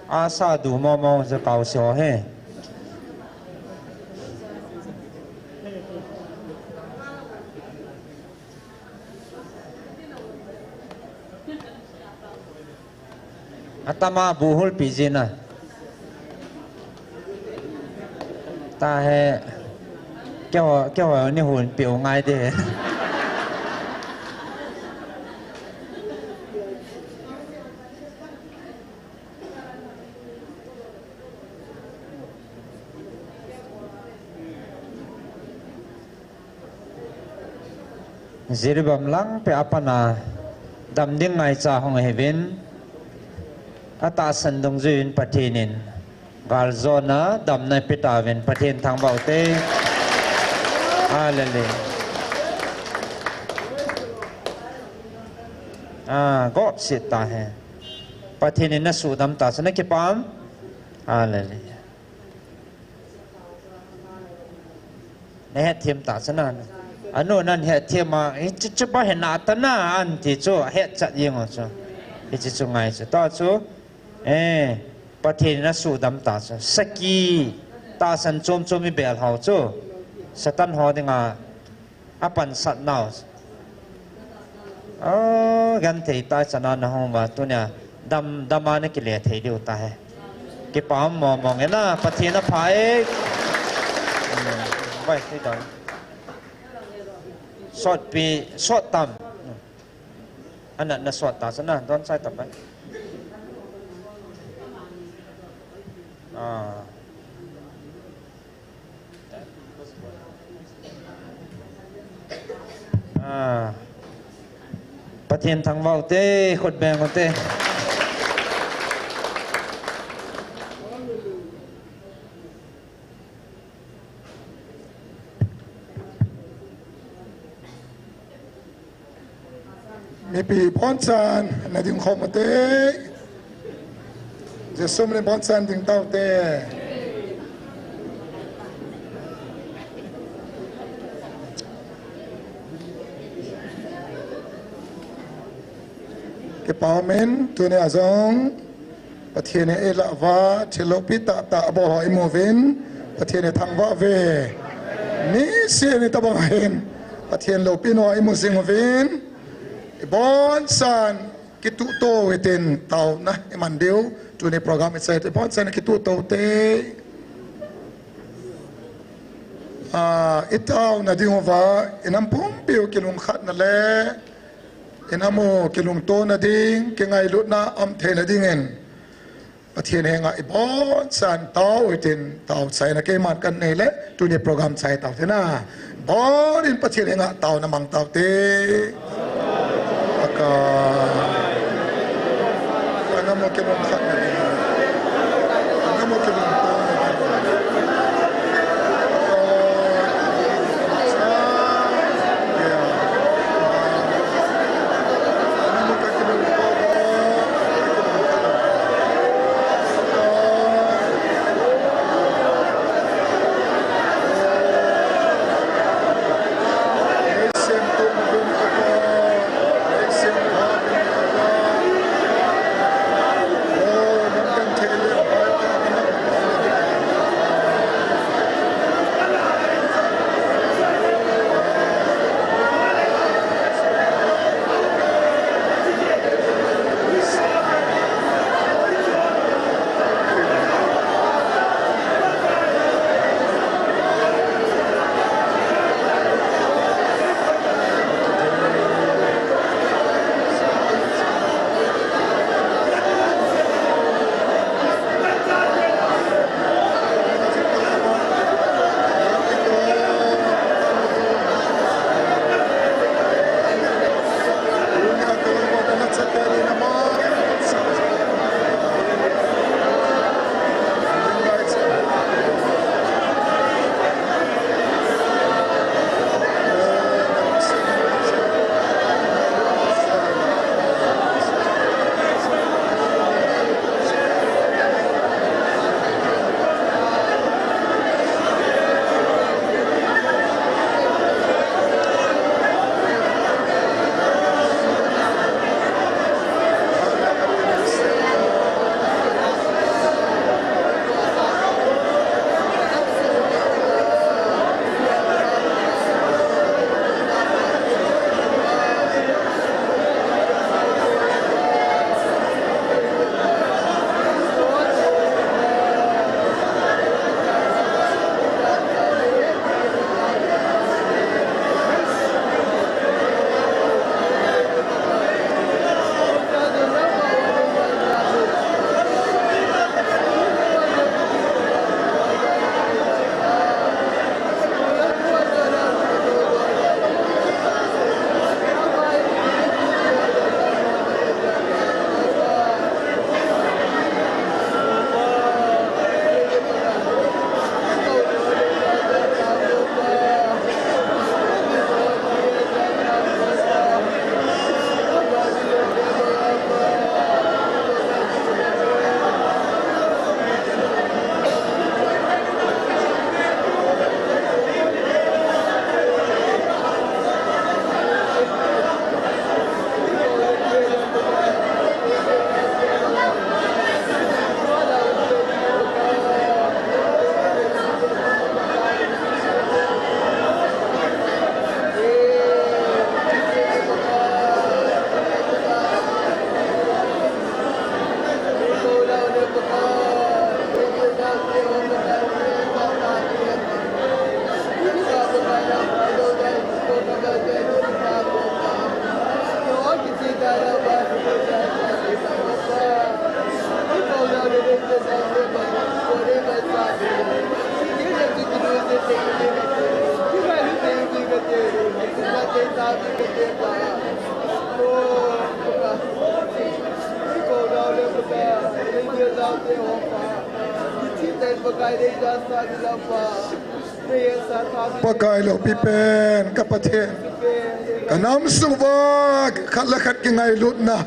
Asa du mo mo sa kau sio he. Atama buhul pi jina. Ta he. Keiho, keiho ni hun pi u ngai de. Jiribam lang pe apana dam ding ngaicha hung hivin, atahsan dungjuiyin Pathen in galjona damna pe tauvin Pathen thangvah u te. Hallelujah. Ah, God sit ta he. Pathen in na sudam ta, sa na kipam. Hallelujah. Na het them ta chana. Anu nan het them a, hi chu chu pa he na ta na an ti chu, het chat jeng u chu. Hi chu chu ngai chu. Ta chu, eh, Pathen na sudam ta chu. Saki, tahsan chom chom i bel hau chu. Satan ho dinga, apansat nau. Oh, genthei ta chana na hung uva tunia. Dam, dam a na kile thei diu ta he. Kipah mong mong e na, Pathen apha e. Hmm, vai, thei dan. Sot pi, sot tam. Ana, na sot ta chana, don sai tam bai. Ah. Ah. Pathen thangvah u te, khut beng u te. Mipi bonchan na ding khom u te. Jesu min in bonchan ding tau te. Kipah umin, tunia jong Pathen in eilah uva, thil loupi tahtah abol ho imu uvin, Pathen in thangvah uve. Niseh ni tabang hin, Pathen loupina imu jing uvin, iboncha'n kituhto u hitin taona iman diu, tuni program ichai iboncha'n kituhto u te. Ah, itaona diuva, inam pumpi u kilungkhatna le, inam u kilungtona ding, kingailutna um theina dingin. Pathen henga ibonchauvin tao u hitin, tao chaina keiman kanei le, tuni program chai tau hite na. Bonin Pathen henga taona mang tau hite. Pakai. Angam u kilungkhat na. Angam u kilungkhat na. Pakai loupi pen, ka Pathen. Ka nam sung uva khat le khat kingailutna,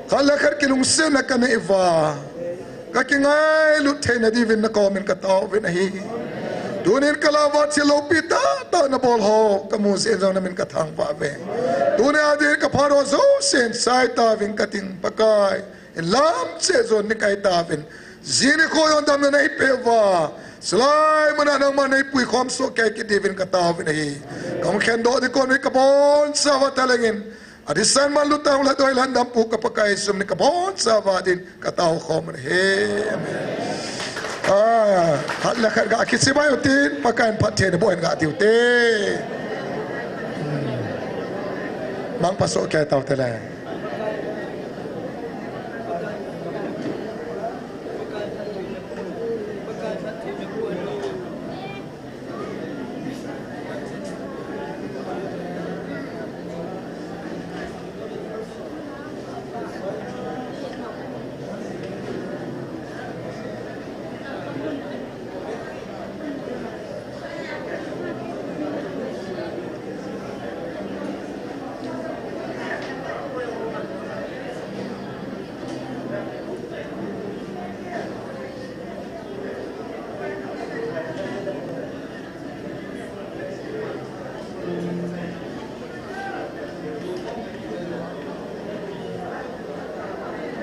khat le khat kilungsetna ka nei uva, ka kingailut theina diuvin na komin ka taovin ahi. Tunin ka lah uva thil loupi tahtah na bol ho ka mu jeh in jong na min ka thangvah uve. Tuni a din ka phat ho jousen chai tauvin ka ting, Pakai. Hin lam cheh jon ni kai tauvin. Jing nikho jong damna nei peh uva, chulai mun a nangman nei puikhom soh kei kit diuvin ka taovin ahi. Ka hung khendoh ding kon in ka bonchauva thalheng in, adingsan manlu tah hung lhatdoh lhandam pu ka Pakai Jesu min in ka bonchauva din ka taokhom un ahi. Amen. Ah, khat le khat ga kichibai utin, Pakai in phattheina boh in ga tiu te. Hmm. Mangpha soh kei tau te le.